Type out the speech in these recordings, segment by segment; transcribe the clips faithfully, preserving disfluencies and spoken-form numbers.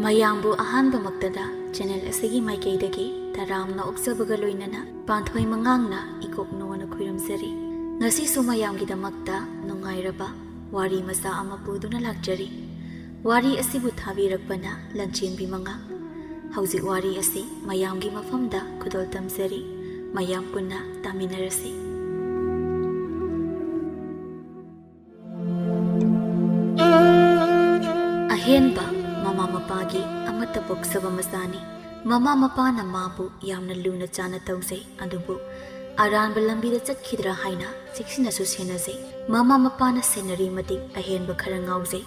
ꯃꯌꯥꯝꯕꯨ ꯑꯍꯥꯟꯕꯃꯛꯇꯗ ꯆꯦꯅꯦꯜ ꯑꯁꯤꯒꯤ ꯃꯥꯏꯀꯩꯗꯒꯤ ꯇꯔꯥꯝꯅ ꯑꯣꯛꯆꯕꯒ ꯂꯣꯏꯅꯅ ꯄꯥꯟꯊꯣꯏ ꯃꯉꯥꯡꯅ ꯏꯀꯣꯛꯅꯣꯅ ꯈꯨꯔꯨꯝꯖꯔꯤ꯫ ꯉꯁꯤꯁꯨ ꯃꯌꯥꯝꯒꯤꯗꯃꯛꯇ ꯅꯨꯡꯉꯥꯏꯔꯕ ꯋꯥꯔꯤ ꯃꯆꯥ ꯑꯃ ꯄꯨꯗꯨꯅ ꯂꯥꯛꯆꯔꯤ꯫ ꯋꯥꯔꯤ ꯑꯁꯤꯕꯨ ꯊꯥꯕꯤꯔꯛꯄꯅ ꯂꯟꯆꯦꯟꯕꯤ ꯃꯉꯥ꯫ ꯍꯧꯖꯤꯛ ꯋꯥꯔꯤ ꯑꯁꯤ ꯃꯌꯥꯝꯒꯤ ꯃꯐꯝꯗ ꯈꯨꯗꯣꯜ ꯇꯝꯖꯔꯤ꯫ ꯃꯌꯥꯝ ꯄꯨꯟꯅ ꯇꯥꯃꯤꯟꯅꯔꯁꯤ꯫ ꯑꯍꯦꯟꯕ ꯃꯃꯥ ꯃꯄꯥꯒꯤ ꯑꯃꯠꯇ ꯄꯣꯛꯆꯕ ꯃꯆꯥꯅꯤ꯫ ꯃꯃꯥ ꯃꯄꯥꯅ ꯃꯥꯕꯨ ꯌꯥꯝꯅ ꯂꯨꯅ ꯆꯥꯅ ꯇꯧꯖꯩ, ꯑꯗꯨꯕꯨ ꯑꯔꯥꯟꯕ ꯂꯝꯕꯤꯗ ꯆꯠꯈꯤꯗ꯭ꯔꯥ ꯍꯥꯏꯅ ꯆꯦꯛꯁꯤꯟꯅꯁꯨ ꯁꯦꯟꯅꯖꯩ꯫ ꯃꯃꯥ ꯃꯄꯥꯅ ꯁꯦꯟꯅꯔꯤ ꯃꯇꯤꯛ ꯑꯍꯦꯟꯕ ꯈꯔ ꯉꯥꯎꯖꯩ꯫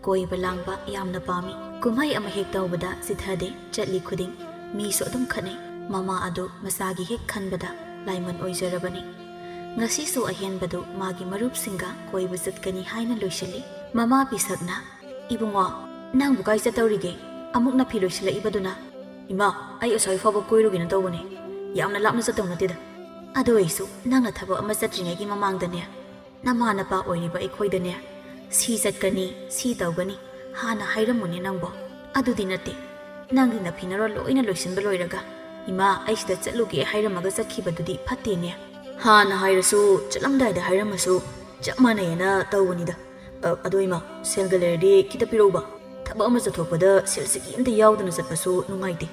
ꯀꯣꯏꯕ ꯂꯥꯡꯕ ꯌꯥꯝꯅ ꯄꯥꯝꯃꯤ꯫ ꯀꯨꯝꯍꯩ ꯑꯃ ꯍꯦꯛ ꯇꯧꯕꯗ ꯆꯤꯊꯗꯦ, ꯆꯠꯂꯤ ꯈꯨꯗꯤꯡ ꯃꯤꯁꯨ ꯑꯗꯨꯝ ꯈꯠꯅꯩ꯫ ꯃꯃꯥ ꯑꯗꯨ ꯃꯆꯥꯒꯤ ꯍꯦꯛ ꯈꯟꯕꯗ ꯂꯥꯏꯃꯟ ꯑꯣꯏꯖꯔꯕꯅꯤ꯫ ꯉꯁꯤꯁꯨ ꯑꯍꯦꯟꯕꯗꯨ ꯃꯥꯒꯤ ꯃꯔꯨꯞꯁꯤꯡꯒ ꯀꯣꯏꯕ ꯆꯠꯀꯅꯤ ꯍꯥꯏꯅ ꯂꯣꯏꯁꯤꯜꯂꯤ꯫ ꯃꯃꯥ ꯄꯤꯁꯛꯅ, "ꯏꯕꯨꯡꯉꯣ, ꯅꯪꯕꯨ ꯀꯥꯏ ꯆꯠꯇꯧꯔꯤꯒꯦ? ꯑꯃꯨꯛ ꯅꯥꯐꯤ ꯂꯣꯏꯁꯤꯜꯂꯛꯏꯕꯗꯨꯅ?" "ꯏꯃꯥ, ꯑꯩ ꯑꯁ꯭ꯋꯥꯏ ꯐꯥꯎꯕ ꯀꯣꯏꯔꯨꯒꯦꯅ ꯇꯧꯕꯅꯦ꯫ ꯌꯥꯝꯅ ꯂꯥꯞꯅ ꯆꯠꯇꯧ ꯅꯠꯇꯦꯗ꯫ ꯑꯗꯨ ꯑꯣꯏꯁꯨ ꯅꯪꯅ ꯊꯕꯛ ꯑꯃ ꯆꯠꯇ꯭ꯔꯤꯉꯩꯒꯤ ꯃꯃꯥꯡꯗꯅꯦ, ꯅꯃꯥ ꯅꯄꯥ ꯑꯣꯏꯔꯤꯕ ꯑꯩꯈꯣꯏꯗꯅꯦ, ꯁꯤ ꯆꯠꯀꯅꯤ, ꯁꯤ ꯇꯧꯒꯅꯤ ꯍꯥꯟꯅ ꯍꯥꯏꯔꯝꯃꯨꯅꯦ ꯅꯪꯕꯣ꯫ ꯑꯗꯨꯗꯤ ꯅꯠꯇꯦ, ꯅꯪꯗꯤ ꯅꯐꯤꯅꯔꯣ ꯂꯣꯏꯅ ꯂꯣꯏꯁꯤꯟꯕ ꯂꯣꯏꯔꯒ, 'ꯏꯃꯥ, ꯑꯩ ꯁꯤꯗ ꯆꯠꯂꯨꯒꯦ' ꯍꯥꯏꯔꯝꯃꯒ ꯆꯠꯈꯤꯕꯗꯨꯗꯤ ꯐꯠꯇꯦꯅꯦ꯫ ꯍꯥꯟꯅ ꯍꯥꯏꯔꯁꯨ, ꯆꯠꯂꯝꯗꯥꯏꯗ ꯍꯥꯏꯔꯝꯃꯁꯨ ꯆꯞ ꯃꯥꯟꯅꯩꯌꯦꯅ ꯇꯧꯕꯅꯤꯗ꯫ ꯑ, ꯑꯗꯣ ꯏꯃꯥ, ꯁꯦꯜꯒ ꯂꯩꯔꯗꯤ ꯈꯤꯇ ꯄꯤꯔꯛꯎꯕ꯫ ꯊꯕꯛ ꯑꯃ ꯆꯠꯊꯣꯛꯄꯗ ꯁꯦꯜꯁꯤꯒꯤ ꯑꯝꯇ ꯌꯥꯎꯗꯅ ꯆꯠꯄꯁꯨ ꯅꯨꯡꯉꯥꯏꯇꯦ꯫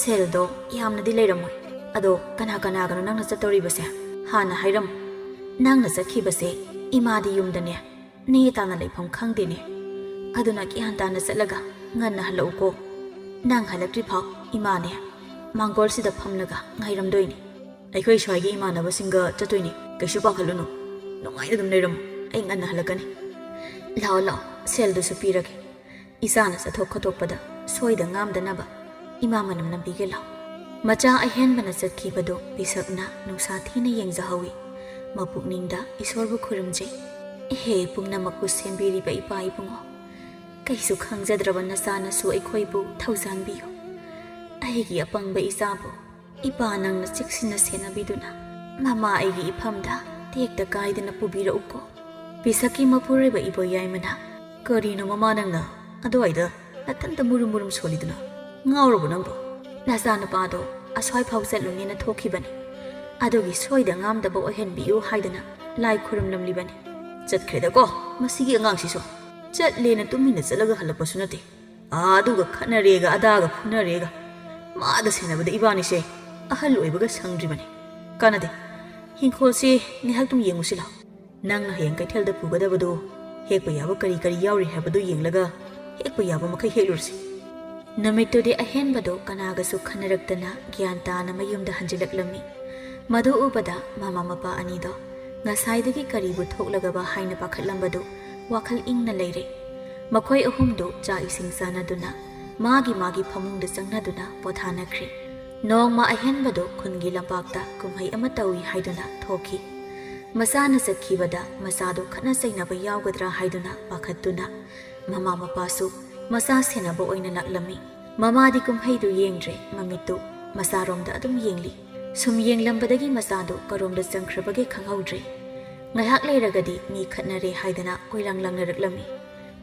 ꯁꯦꯜꯗꯣ ꯌꯥꯝꯅꯗꯤ ꯂꯩꯔꯝꯃꯣꯏ꯫ ꯑꯗꯣ ꯀꯅꯥ ꯀꯅꯥꯒꯅꯣ ꯅꯪꯅ ꯆꯠꯇꯧꯔꯤꯕꯁꯦ? ꯍꯥꯟꯅ ꯍꯥꯏꯔꯝꯃꯨ꯫ ꯅꯪꯅ ꯆꯠꯈꯤꯕꯁꯦ ꯏꯃꯥꯗꯤ ꯌꯨꯝꯗꯅꯦ, ꯅꯦ ꯇꯥꯅ ꯂꯩꯐꯝ ꯈꯪꯗꯦꯅꯦ꯫ ꯑꯗꯨꯅ ꯒ꯭ꯌꯥꯟ ꯇꯥꯅ ꯆꯠꯂꯒ ꯉꯟꯅ ꯍꯜꯂꯛꯎꯀꯣ꯫ ꯅꯪ ꯍꯜꯂꯛꯇ꯭ꯔꯤ ꯐꯥꯎ ꯏꯃꯥꯅꯦ ꯃꯥꯡꯒꯣꯜꯁꯤꯗ ꯐꯝꯂꯒ ꯉꯥꯏꯔꯝꯗꯣꯏꯅꯦ꯫ ꯑꯩꯈꯣꯏ ꯁ꯭ꯋꯥꯏꯒꯤ ꯏꯃꯥꯟꯅꯕꯁꯤꯡꯒ ꯆꯠꯇꯣꯏꯅꯦ꯫ ꯀꯩꯁꯨ ꯄꯥꯈꯠꯂꯨꯅꯨ꯫ ꯅꯨꯡꯉꯥꯏꯅ ꯑꯗꯨꯝ ꯂꯩꯔꯝꯃꯨ꯫ ꯑꯩ ꯉꯟꯅ ꯍꯜꯂꯛꯀꯅꯤ꯫ ꯂꯥꯛꯑꯣ, ꯂꯥꯛꯑꯣ, ꯁꯦꯜꯗꯨꯁꯨ ꯄꯤꯔꯒꯦ꯫ ꯏꯆꯥꯅ ꯆꯠꯊꯣꯛ ꯈꯣꯠꯇꯣꯛꯄꯗ ꯁꯣꯏꯗ ꯉꯥꯝꯗꯅꯕ ꯏꯃꯥ ꯃꯅꯝ ꯅꯝꯕꯤꯒꯦ ꯂꯥꯎ꯫ ꯃꯆꯥ ꯑꯍꯦꯟꯕꯅ ꯆꯠꯈꯤꯕꯗꯨ ꯄꯤꯁꯛꯅ ꯅꯨꯡꯁꯥ ꯊꯤꯅ ꯌꯦꯡꯖꯍꯧꯏ꯫ ꯃꯄꯨꯛꯅꯤꯡꯗ ꯏꯁꯣꯔꯕꯨ ꯈꯨꯔꯨꯝꯖꯩ꯫ "ꯏꯍꯦ, ꯄꯨꯝꯅꯃꯛꯄꯨ ꯁꯦꯝꯕꯤꯔꯤꯕ ꯏꯄꯥ ꯏꯕꯨꯡꯉꯣ, ꯀꯩꯁꯨ ꯈꯪꯖꯗ꯭ꯔꯕ ꯅꯆꯥꯅꯁꯨ ꯑꯩꯈꯣꯏꯕꯨ ꯊꯧꯖꯥꯟꯕꯤꯌꯨ꯫ ꯑꯩꯒꯤ ꯑꯄꯪꯕ ꯏꯆꯥꯕꯨ ꯏꯄꯥ ꯅꯪꯅ ꯆꯦꯛꯁꯤꯟꯅ ꯁꯦꯟꯅꯕꯤꯗꯨꯅ ꯃꯃꯥ ꯑꯩꯒꯤ ꯏꯐꯝꯗ ꯇꯦꯛꯇ ꯀꯥꯏꯗꯅ ꯄꯨꯕꯤꯔꯛꯎꯀꯣ꯫" ꯄꯤꯁꯛꯀꯤ ꯃꯄꯨꯔꯣꯏꯕ ꯏꯕꯣꯌꯥꯏꯃꯅ, "ꯀꯔꯤꯅꯣ ꯃꯃꯥ ꯅꯪꯅ ꯑꯗꯨꯋꯥꯏꯗ ꯅꯊꯟꯇ ꯃꯨꯔꯨꯝ ꯃꯨꯔꯨꯝ ꯁꯣꯜꯂꯤꯗꯨꯅ? ꯉꯥꯎꯔꯕꯣ ꯅꯪꯕꯣ? ꯅꯆꯥꯅꯨꯄꯥꯗꯣ ꯑꯁ꯭ꯋꯥꯏꯐꯥꯎ ꯆꯠꯂꯨꯅꯦꯅ ꯊꯣꯛꯈꯤꯕꯅꯤ꯫ ꯑꯗꯨꯒꯤ ꯁꯣꯏꯗ ꯉꯥꯝꯗꯕ ꯑꯣꯏꯍꯟꯕꯤꯌꯨ ꯍꯥꯏꯗꯅ ꯂꯥꯏ ꯈꯨꯔꯨꯝꯂꯝꯂꯤꯕꯅꯤ꯫ ꯆꯠꯈ꯭ꯔꯦꯗꯀꯣ ꯃꯁꯤꯒꯤ ꯑꯉꯥꯡꯁꯤꯁꯨ꯫ ꯆꯠꯂꯦꯅ ꯇꯨꯃꯤꯟꯅ ꯆꯠꯂꯒ ꯍꯜꯂꯛꯄꯁꯨ ꯅꯠꯇꯦ꯫ ꯑꯥ, ꯑꯗꯨꯒ ꯈꯠꯅꯔꯦꯒ ꯑꯗꯥꯒ ꯐꯨꯅꯔꯦꯒ꯫ ꯃꯥꯗ ꯁꯦꯟꯅꯕꯗ ꯏꯕꯥꯅꯤꯁꯦ ꯑꯍꯜ ꯑꯣꯏꯕꯒ ꯁꯪꯗ꯭ꯔꯤꯕꯅꯤ꯫ ꯀꯥꯟꯅꯗꯦ꯫ ꯍꯤꯡꯈꯣꯜꯁꯤ ꯉꯥꯏꯍꯥꯛꯇꯨꯝ ꯌꯦꯡꯉꯨꯁꯤ ꯂꯥꯎ꯫ ꯅꯪꯅ ꯍꯌꯦꯡ ꯀꯩꯊꯦꯜꯗ ꯄꯨꯒꯗꯕꯗꯨ ꯍꯦꯛꯄ ꯌꯥꯕ ꯀꯔꯤ ꯀꯔꯤ ꯌꯥꯎꯔꯤ ꯍꯥꯏꯕꯗꯨ ꯌꯦꯡꯂꯒ ꯍꯦꯛꯄ ꯌꯥꯕ ꯃꯈꯩ ꯍꯦꯛꯂꯨꯔꯁꯤ꯫ ꯅꯨꯃꯤꯠꯇꯨꯗꯤ ꯑꯍꯦꯟꯕꯗꯣ ꯀꯅꯥꯒꯁꯨ ꯈꯟꯅꯔꯛꯇꯅ ꯒ꯭ꯌꯥꯟ ꯇꯥꯅ ꯃꯌꯨꯝꯗ ꯍꯟꯖꯤꯜꯂꯛꯂꯝꯃꯤ꯫ ꯃꯗꯨ ꯎꯕꯗ ꯃꯃꯥ ꯃꯄꯥ ꯑꯅꯤꯗꯣ ꯉꯁꯥꯏꯗꯒꯤ ꯀꯔꯤꯕꯨ ꯊꯣꯛꯂꯒꯕ ꯍꯥꯏꯅ ꯄꯥꯈꯠꯂꯝꯕꯗꯨ ꯋꯥꯈꯜ ꯏꯪꯅ ꯂꯩꯔꯦ꯫ ꯃꯈꯣꯏ ꯑꯍꯨꯝꯗꯨ ꯆꯥꯛ ꯏꯁꯤꯡ ꯆꯥꯅꯗꯨꯅ ꯃꯥꯒꯤ ꯃꯥꯒꯤ ꯐꯃꯨꯡꯗ ꯆꯪꯅꯗꯨꯅ ꯄꯣꯊꯥꯅꯈ꯭ꯔꯦ꯫ ꯅꯣꯡꯃ ꯑꯍꯦꯟꯕꯗꯨ ꯈꯨꯟꯒꯤ ꯂꯝꯄꯥꯛꯇ ꯀꯨꯝꯍꯩ ꯑꯃ ꯇꯧꯏ ꯍꯥꯏꯗꯨꯅ ꯊꯣꯛꯈꯤ꯫ ꯃꯆꯥꯅ ꯆꯠꯈꯤꯕꯗ ꯃꯆꯥꯗꯨ ꯈꯠꯅ ꯆꯩꯅꯕ ꯌꯥꯎꯒꯗ꯭ꯔꯥ ꯍꯥꯏꯗꯨꯅ ꯄꯥꯈꯠꯇꯨꯅ ꯃꯃꯥ ꯃꯄꯥꯁꯨ ꯃꯆꯥ ꯁꯦꯟꯅꯕ ꯑꯣꯏꯅ ꯂꯥꯛꯂꯝꯃꯤ꯫ ꯃꯃꯥꯗꯤ ꯀꯨꯝꯍꯩꯗꯨ ꯌꯦꯡꯗ꯭ꯔꯦ, ꯃꯃꯤꯠꯇꯨ ꯃꯆꯥꯔꯣꯝꯗ ꯑꯗꯨꯝ ꯌꯦꯡꯂꯤ꯫ ꯁꯨꯝ ꯌꯦꯡꯂꯝꯕꯗꯒꯤ ꯃꯆꯥꯗꯨ ꯀꯔꯣꯝꯗ ꯆꯪꯈ꯭ꯔꯕꯒꯦ ꯈꯪꯍꯧꯗ꯭ꯔꯦ꯫ ꯉꯥꯏꯍꯥꯛ ꯂꯩꯔꯒꯗꯤ ꯃꯤ ꯈꯠꯅꯔꯦ ꯍꯥꯏꯗꯅ ꯀꯣꯏꯂꯥꯡ ꯂꯥꯡꯅꯔꯛꯂꯝꯃꯤ꯫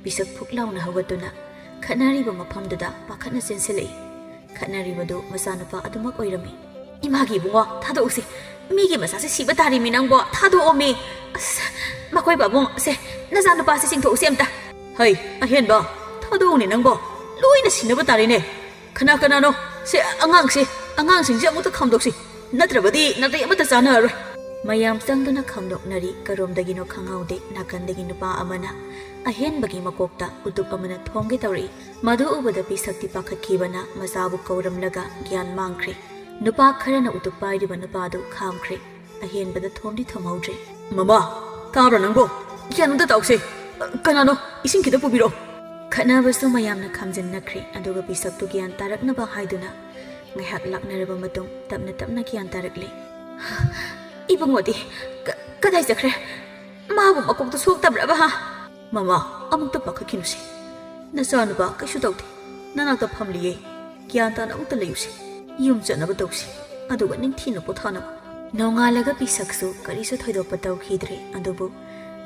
ꯄꯤꯁꯛ ꯐꯨꯛ ꯂꯥꯎꯅ ꯍꯧꯒꯠꯇꯨꯅ ꯈꯠꯅꯔꯤꯕ ꯃꯐꯝꯗꯨꯗ ꯄꯥꯈꯠꯅ ꯆꯦꯟꯁꯤꯜꯂꯛꯏ꯫ ꯈꯠꯅꯔꯤꯕꯗꯨ ꯃꯆꯥꯅꯨꯄꯥ ꯑꯗꯨꯃꯛ ꯑꯣꯏꯔꯝꯃꯤ꯫ "ꯏꯃꯥꯒꯤ ꯏꯕꯨꯡꯉꯣ, ꯊꯥꯗꯣꯛꯎꯁꯤ꯫ ꯃꯤꯒꯤ ꯃꯆꯥꯁꯦ ꯁꯤꯕ ꯇꯥꯔꯤꯃꯤ ꯅꯪꯕꯣ, ꯊꯥꯗꯣꯛꯑꯣꯃꯤ꯫ ꯑꯁ, ꯃꯈꯣꯏ ꯄꯥꯕꯨꯡ, ꯁꯦ, ꯅꯆꯥꯅꯨꯄꯥꯁꯦ ꯆꯤꯡꯊꯣꯛꯎꯁꯤ ꯑꯝꯇ꯫" "ꯍꯩ, ꯑꯍꯦꯟꯕ, ꯊꯥꯗꯣꯛꯎꯅꯦ ꯅꯪꯕꯣ꯫ ꯂꯣꯏꯅ ꯁꯤꯅꯕ ꯇꯥꯔꯦꯅꯦ꯫ ꯀꯅꯥ ꯀꯅꯥꯅꯣ? ꯁꯦ, ꯑꯉꯥꯡꯁꯦ, ꯑꯉꯥꯡꯁꯤꯡꯁꯦ ꯑꯃꯨꯛꯇ ꯈꯥꯝꯗꯣꯛꯁꯤ꯫ ꯅꯠꯇ꯭ꯔꯕꯗꯤ ꯅꯥꯇꯩ ꯑꯃꯠꯇ ꯆꯥꯅꯔꯔꯣꯏ꯫" ꯃꯌꯥꯝ ꯆꯪꯗꯨꯅ ꯈꯥꯝꯗꯣꯛꯅꯔꯤ꯫ ꯀꯔꯣꯝꯗꯒꯤꯅꯣ ꯈꯪꯍꯧꯗꯦ, ꯅꯥꯀꯟꯗꯒꯤ ꯅꯨꯄꯥ ꯑꯃꯅ ꯑꯍꯦꯟꯕꯒꯤ ꯃꯀꯣꯛꯇ ꯎꯇꯨꯞ ꯑꯃꯅ ꯊꯣꯝꯒꯦ ꯇꯧꯔꯛꯏ꯫ ꯃꯗꯨ ꯎꯕꯗ ꯄꯤꯁꯛꯇꯤ ꯄꯥꯈꯠꯈꯤꯕꯅ ꯃꯆꯥꯕꯨ ꯀꯧꯔꯝꯂꯒ ꯒ꯭ꯌꯥꯟ ꯃꯥꯡꯈ꯭ꯔꯦ꯫ ꯅꯨꯄꯥ ꯈꯔꯅ ꯎꯇꯨꯞ ꯄꯥꯏꯔꯤꯕ ꯅꯨꯄꯥꯗꯨ ꯈꯥꯝꯈ꯭ꯔꯦ꯫ ꯑꯍꯦꯟꯕꯗ ꯊꯣꯝꯗꯤ ꯊꯣꯝꯍꯧꯗ꯭ꯔꯦ꯫ "ꯃꯃꯥ, ꯇꯥꯕ꯭ꯔꯥ ꯅꯪꯕꯣ? ꯒ꯭ꯌꯥꯟ ꯑꯝꯇ ꯇꯥꯎꯁꯦ꯫ ꯀꯅꯥꯅꯣ? ꯏꯁꯤꯡ ꯈꯤꯇ ꯄꯨꯕꯤꯔꯛꯑꯣ꯫" ꯈꯠꯅꯕꯁꯨ ꯃꯌꯥꯝꯅ ꯈꯥꯝꯖꯤꯟꯅꯈ꯭ꯔꯦ, ꯑꯗꯨꯒ ꯄꯤꯁꯛꯇꯨ ꯒ꯭ꯌꯥꯟ ꯇꯥꯔꯛꯅꯕ ꯍꯥꯏꯗꯨꯅ ꯉꯥꯏꯍꯥꯛ ꯂꯥꯛꯅꯔꯕ ꯃꯇꯨꯡ ꯇꯞꯅ ꯇꯞꯅ ꯒ꯭ꯌꯥꯟ ꯇꯥꯔꯛꯂꯦ꯫ "ꯏꯕꯨꯡꯉꯣꯗꯤ ꯀ-, ꯀꯗꯥꯏ ꯆꯠꯈ꯭ꯔꯦ? ꯃꯥꯕꯨ ꯃꯀꯣꯛꯇ ꯁꯣꯛꯇꯕ꯭ꯔꯕ, ꯍꯥ?" "ꯃꯃꯥ, ꯑꯃꯨꯛꯇ ꯄꯥꯈꯠꯈꯤꯅꯨꯁꯦ꯫ ꯅꯆꯥꯅꯨꯄꯥ ꯀꯩꯁꯨ ꯇꯧꯗꯦ꯫ ꯅꯅꯥꯛꯇ ꯐꯝꯂꯤꯌꯦ꯫ ꯒ꯭ꯌꯥꯟ ꯇꯥꯅ ꯑꯃꯨꯛꯇ ꯂꯩꯌꯨꯁꯦ꯫ ꯌꯨꯝ ꯆꯠꯅꯕ ꯇꯧꯁꯤ꯫ ꯑꯗꯨꯒ ꯅꯤꯡꯊꯤꯅ ꯄꯣꯊꯥꯅꯕ꯫" ꯅꯣꯡꯉꯥꯜꯂꯒ ꯄꯤꯁꯛꯁꯨ ꯀꯔꯤꯁꯨ ꯊꯣꯏꯗꯣꯛꯄ ꯇꯧꯈꯤꯗ꯭ꯔꯦ꯫ ꯑꯗꯨꯕꯨ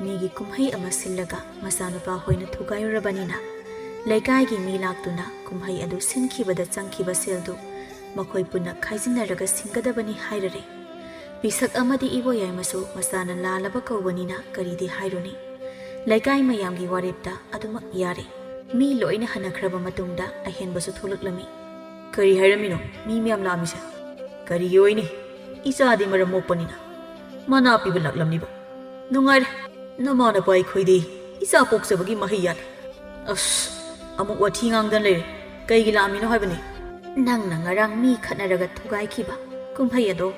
ꯃꯤꯒꯤ ꯀꯨꯝꯍꯩ ꯑꯃ ꯁꯤꯜꯂꯒ ꯃꯆꯥꯅꯨꯄꯥ ꯍꯣꯏꯅ ꯊꯨꯒꯥꯏꯔꯨꯔꯕꯅꯤꯅ ꯂꯩꯀꯥꯏꯒꯤ ꯃꯤ ꯂꯥꯛꯇꯨꯅ ꯀꯨꯝꯍꯩ ꯑꯗꯨ ꯁꯤꯟꯈꯤꯕꯗ ꯆꯪꯈꯤꯕ ꯁꯦꯜꯗꯨ ꯃꯈꯣꯏ ꯄꯨꯟꯅ ꯈꯥꯏꯖꯤꯟꯅꯔꯒ ꯁꯤꯡꯒꯗꯕꯅꯤ ꯍꯥꯏꯔꯔꯦ꯫ ꯄꯤꯁꯛ ꯑꯃꯗꯤ ꯏꯕꯣꯌꯥꯏꯃꯁꯨ ꯃꯆꯥꯅ ꯂꯥꯜꯂꯕ ꯀꯧꯕꯅꯤꯅ ꯀꯔꯤꯗꯤ ꯍꯥꯏꯔꯨꯅꯤ꯫ ꯂꯩꯀꯥꯏ ꯃꯌꯥꯝꯒꯤ ꯋꯥꯔꯦꯞꯇ ꯑꯗꯨꯃꯛ ꯌꯥꯔꯦ꯫ ꯃꯤ ꯂꯣꯏꯅ ꯍꯟꯅꯈ꯭ꯔꯕ ꯃꯇꯨꯡꯗ ꯑꯍꯦꯟꯕꯁꯨ ꯊꯣꯛꯂꯛꯂꯝꯃꯤ꯫ "ꯀꯔꯤ ꯍꯥꯏꯔꯝꯃꯤꯅꯣ? ꯃꯤ ꯃꯌꯥꯝ ꯂꯥꯛꯑꯝꯃꯤꯁꯦ?" "ꯀꯔꯤꯒꯤ ꯑꯣꯏꯅꯤ? ꯏꯆꯥꯗꯤ ꯃꯔꯝ ꯃꯣꯛꯄꯅꯤꯅ ꯃꯅꯥ ꯄꯤꯕ ꯂꯥꯛꯂꯝꯅꯤꯕ꯫ ꯅꯨꯡꯉꯥꯏꯔꯦ, ꯅꯃꯥ ꯅꯄꯥ ꯑꯩꯈꯣꯏꯗꯤ ꯏꯆꯥ ꯄꯣꯛꯆꯕꯒꯤ ꯃꯍꯩ ꯌꯥꯜꯂꯦ꯫ ꯑꯁ, ꯑꯃꯨꯛ ꯋꯥꯊꯤ ꯉꯥꯡꯗꯅ ꯂꯩꯔꯦ꯫ ꯀꯩꯒꯤ ꯂꯥꯛꯑꯝꯃꯤꯅꯣ ꯍꯥꯏꯕꯅꯤ?" "ꯅꯪꯅ ꯉꯔꯥꯡ ꯃꯤ ꯈꯠꯅꯔꯒ ꯊꯨꯒꯥꯏꯈꯤꯕ ꯀꯨꯝꯍꯩ ꯑꯗꯣ,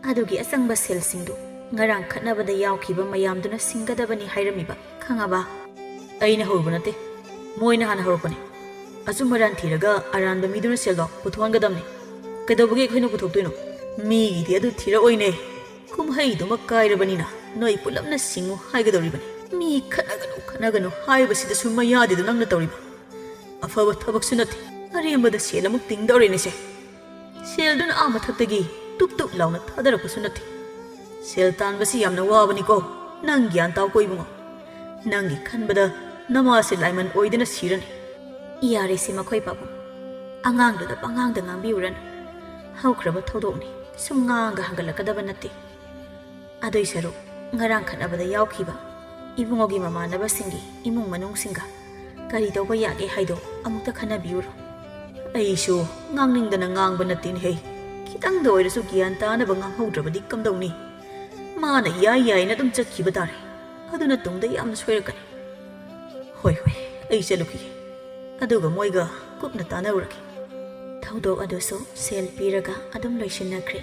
ꯑꯗꯨꯒꯤ ꯑꯆꯪꯕ ꯁꯦꯜꯁꯤꯡꯗꯨ ꯉꯔꯥꯡ ꯈꯠꯅꯕꯗ ꯌꯥꯎꯈꯤꯕ ꯃꯌꯥꯝꯗꯨꯅ ꯁꯤꯡꯒꯗꯕꯅꯤ ꯍꯥꯏꯔꯝꯃꯤꯕ, ꯈꯪꯉꯕ?" "ꯑꯩꯅ ꯍꯧꯔꯨꯕ ꯅꯠꯇꯦ, ꯃꯣꯏꯅ ꯍꯥꯟꯅ ꯍꯧꯔꯛꯄꯅꯦ꯫ ꯑꯆꯨꯝ ꯑꯔꯥꯟ ꯊꯤꯔꯒ ꯑꯔꯥꯟꯕ ꯃꯤꯗꯨꯅ ꯁꯦꯜꯗꯣ ꯄꯨꯊꯣꯛꯍꯟꯒꯗꯕꯅꯤ꯫ ꯀꯩꯗꯧꯕꯒꯤ ꯑꯩꯈꯣꯏꯅ ꯄꯨꯊꯣꯛꯇꯣꯏꯅꯣ? ꯃꯤꯒꯤꯗꯤ ꯑꯗꯨ ꯊꯤꯔꯛꯑꯣꯏꯅꯦ꯫ ꯀꯨꯝꯍꯩꯗꯨꯃꯛ ꯀꯥꯏꯔꯕꯅꯤꯅ ꯅꯣꯏ ꯄꯨꯂꯞꯅ ꯁꯤꯡꯉꯨ ꯍꯥꯏꯒꯗꯧꯔꯤꯕꯅꯤ꯫ ꯃꯤ ꯈꯠꯅꯒꯅꯨ, ꯈꯠꯅꯒꯅꯨ ꯍꯥꯏꯕꯁꯤꯗꯁꯨ ꯃꯌꯥꯗꯤꯗ ꯅꯪꯅ ꯇꯧꯔꯤꯕ꯫ ꯑꯐꯕ ꯊꯕꯛꯁꯨ ꯅꯠꯇꯦ, ꯑꯔꯦꯝꯕꯗ ꯁꯦꯜ ꯑꯃꯨꯛ ꯇꯤꯡꯗꯧꯔꯦꯅꯦꯁꯦ꯫ ꯁꯦꯜꯗꯨꯅ ꯑꯥ ꯃꯊꯛꯇꯒꯤ ꯇꯨꯞ ꯇꯨꯞ ꯂꯥꯎꯅ ꯊꯥꯗꯔꯛꯄꯁꯨ ꯅꯠꯇꯦ꯫ ꯁꯦꯜ ꯇꯥꯟꯕꯁꯤ ꯌꯥꯝꯅ ꯋꯥꯕꯅꯤꯀꯣ꯫ ꯅꯪ ꯒ꯭ꯌꯥꯟ ꯇꯥꯎꯀꯣ ꯏꯕꯨꯡꯉꯣ꯫ ꯅꯪꯒꯤ ꯈꯟꯕꯗ ꯅꯃꯥꯁꯦ ꯂꯥꯏꯃꯟ ꯑꯣꯏꯗꯅ ꯁꯤꯔꯅꯤ꯫" "ꯌꯥꯔꯦꯁꯦ ꯃꯈꯣꯏ ꯄꯥꯕꯨꯡ, ꯑꯉꯥꯡꯗꯨꯗ ꯄꯉꯥꯡꯗ ꯉꯥꯡꯕꯤꯔꯨꯔꯅꯨ꯫ ꯍꯧꯈ꯭ꯔꯕ ꯊꯧꯗꯣꯛꯅꯤ, ꯁꯨꯝ ꯉꯥꯡꯒ ꯍꯪꯒꯠꯂꯛꯀꯗꯕ ꯅꯠꯇꯦ꯫ ꯑꯗꯨꯏ ꯁꯔꯨꯛ ꯉꯔꯥꯡ ꯈꯠꯅꯕꯗ ꯌꯥꯎꯈꯤꯕ ꯏꯕꯨꯡꯉꯣꯒꯤ ꯃꯃꯥꯟꯅꯕꯁꯤꯡꯒꯤ ꯏꯃꯨꯡ ꯃꯅꯨꯡꯁꯤꯡꯒ ꯀꯔꯤ ꯇꯧꯕ ꯌꯥꯒꯦ ꯍꯥꯏꯗꯣ ꯑꯃꯨꯛꯇ ꯈꯟꯅꯕꯤꯌꯨꯔꯣ꯫" "ꯑꯩꯁꯨ ꯉꯥꯡꯅꯤꯡꯗꯅ ꯉꯥꯡꯕ ꯅꯠꯇꯦꯅꯦꯍꯦ꯫ ꯈꯤꯇꯪꯗ ꯑꯣꯏꯔꯁꯨ ꯒ꯭ꯌꯥꯟ ꯇꯥꯅꯕ ꯉꯥꯡꯍꯧꯗ꯭ꯔꯕꯗꯤ ꯀꯝꯗꯧꯅꯤ? ꯃꯥꯅ ꯌꯥꯏ ꯌꯥꯏꯅ ꯑꯗꯨꯝ ꯆꯠꯈꯤꯕ ꯇꯥꯔꯦ꯫ ꯑꯗꯨꯅ ꯇꯨꯡꯗ ꯌꯥꯝꯅ ꯁꯣꯏꯔꯛꯀꯅꯤ꯫ ꯍꯣꯏ, ꯍꯣꯏ, ꯑꯩ ꯆꯠꯂꯨꯈꯤꯒꯦ꯫ ꯑꯗꯨꯒ ꯃꯣꯏꯒ ꯀꯨꯞꯅ ꯇꯥꯟꯅꯔꯨꯔꯒꯦ꯫" ꯊꯧꯗꯣꯛ ꯑꯗꯨꯁꯨ ꯁꯦꯜ ꯄꯤꯔꯒ ꯑꯗꯨꯝ ꯂꯣꯏꯁꯤꯟꯅꯈ꯭ꯔꯦ꯫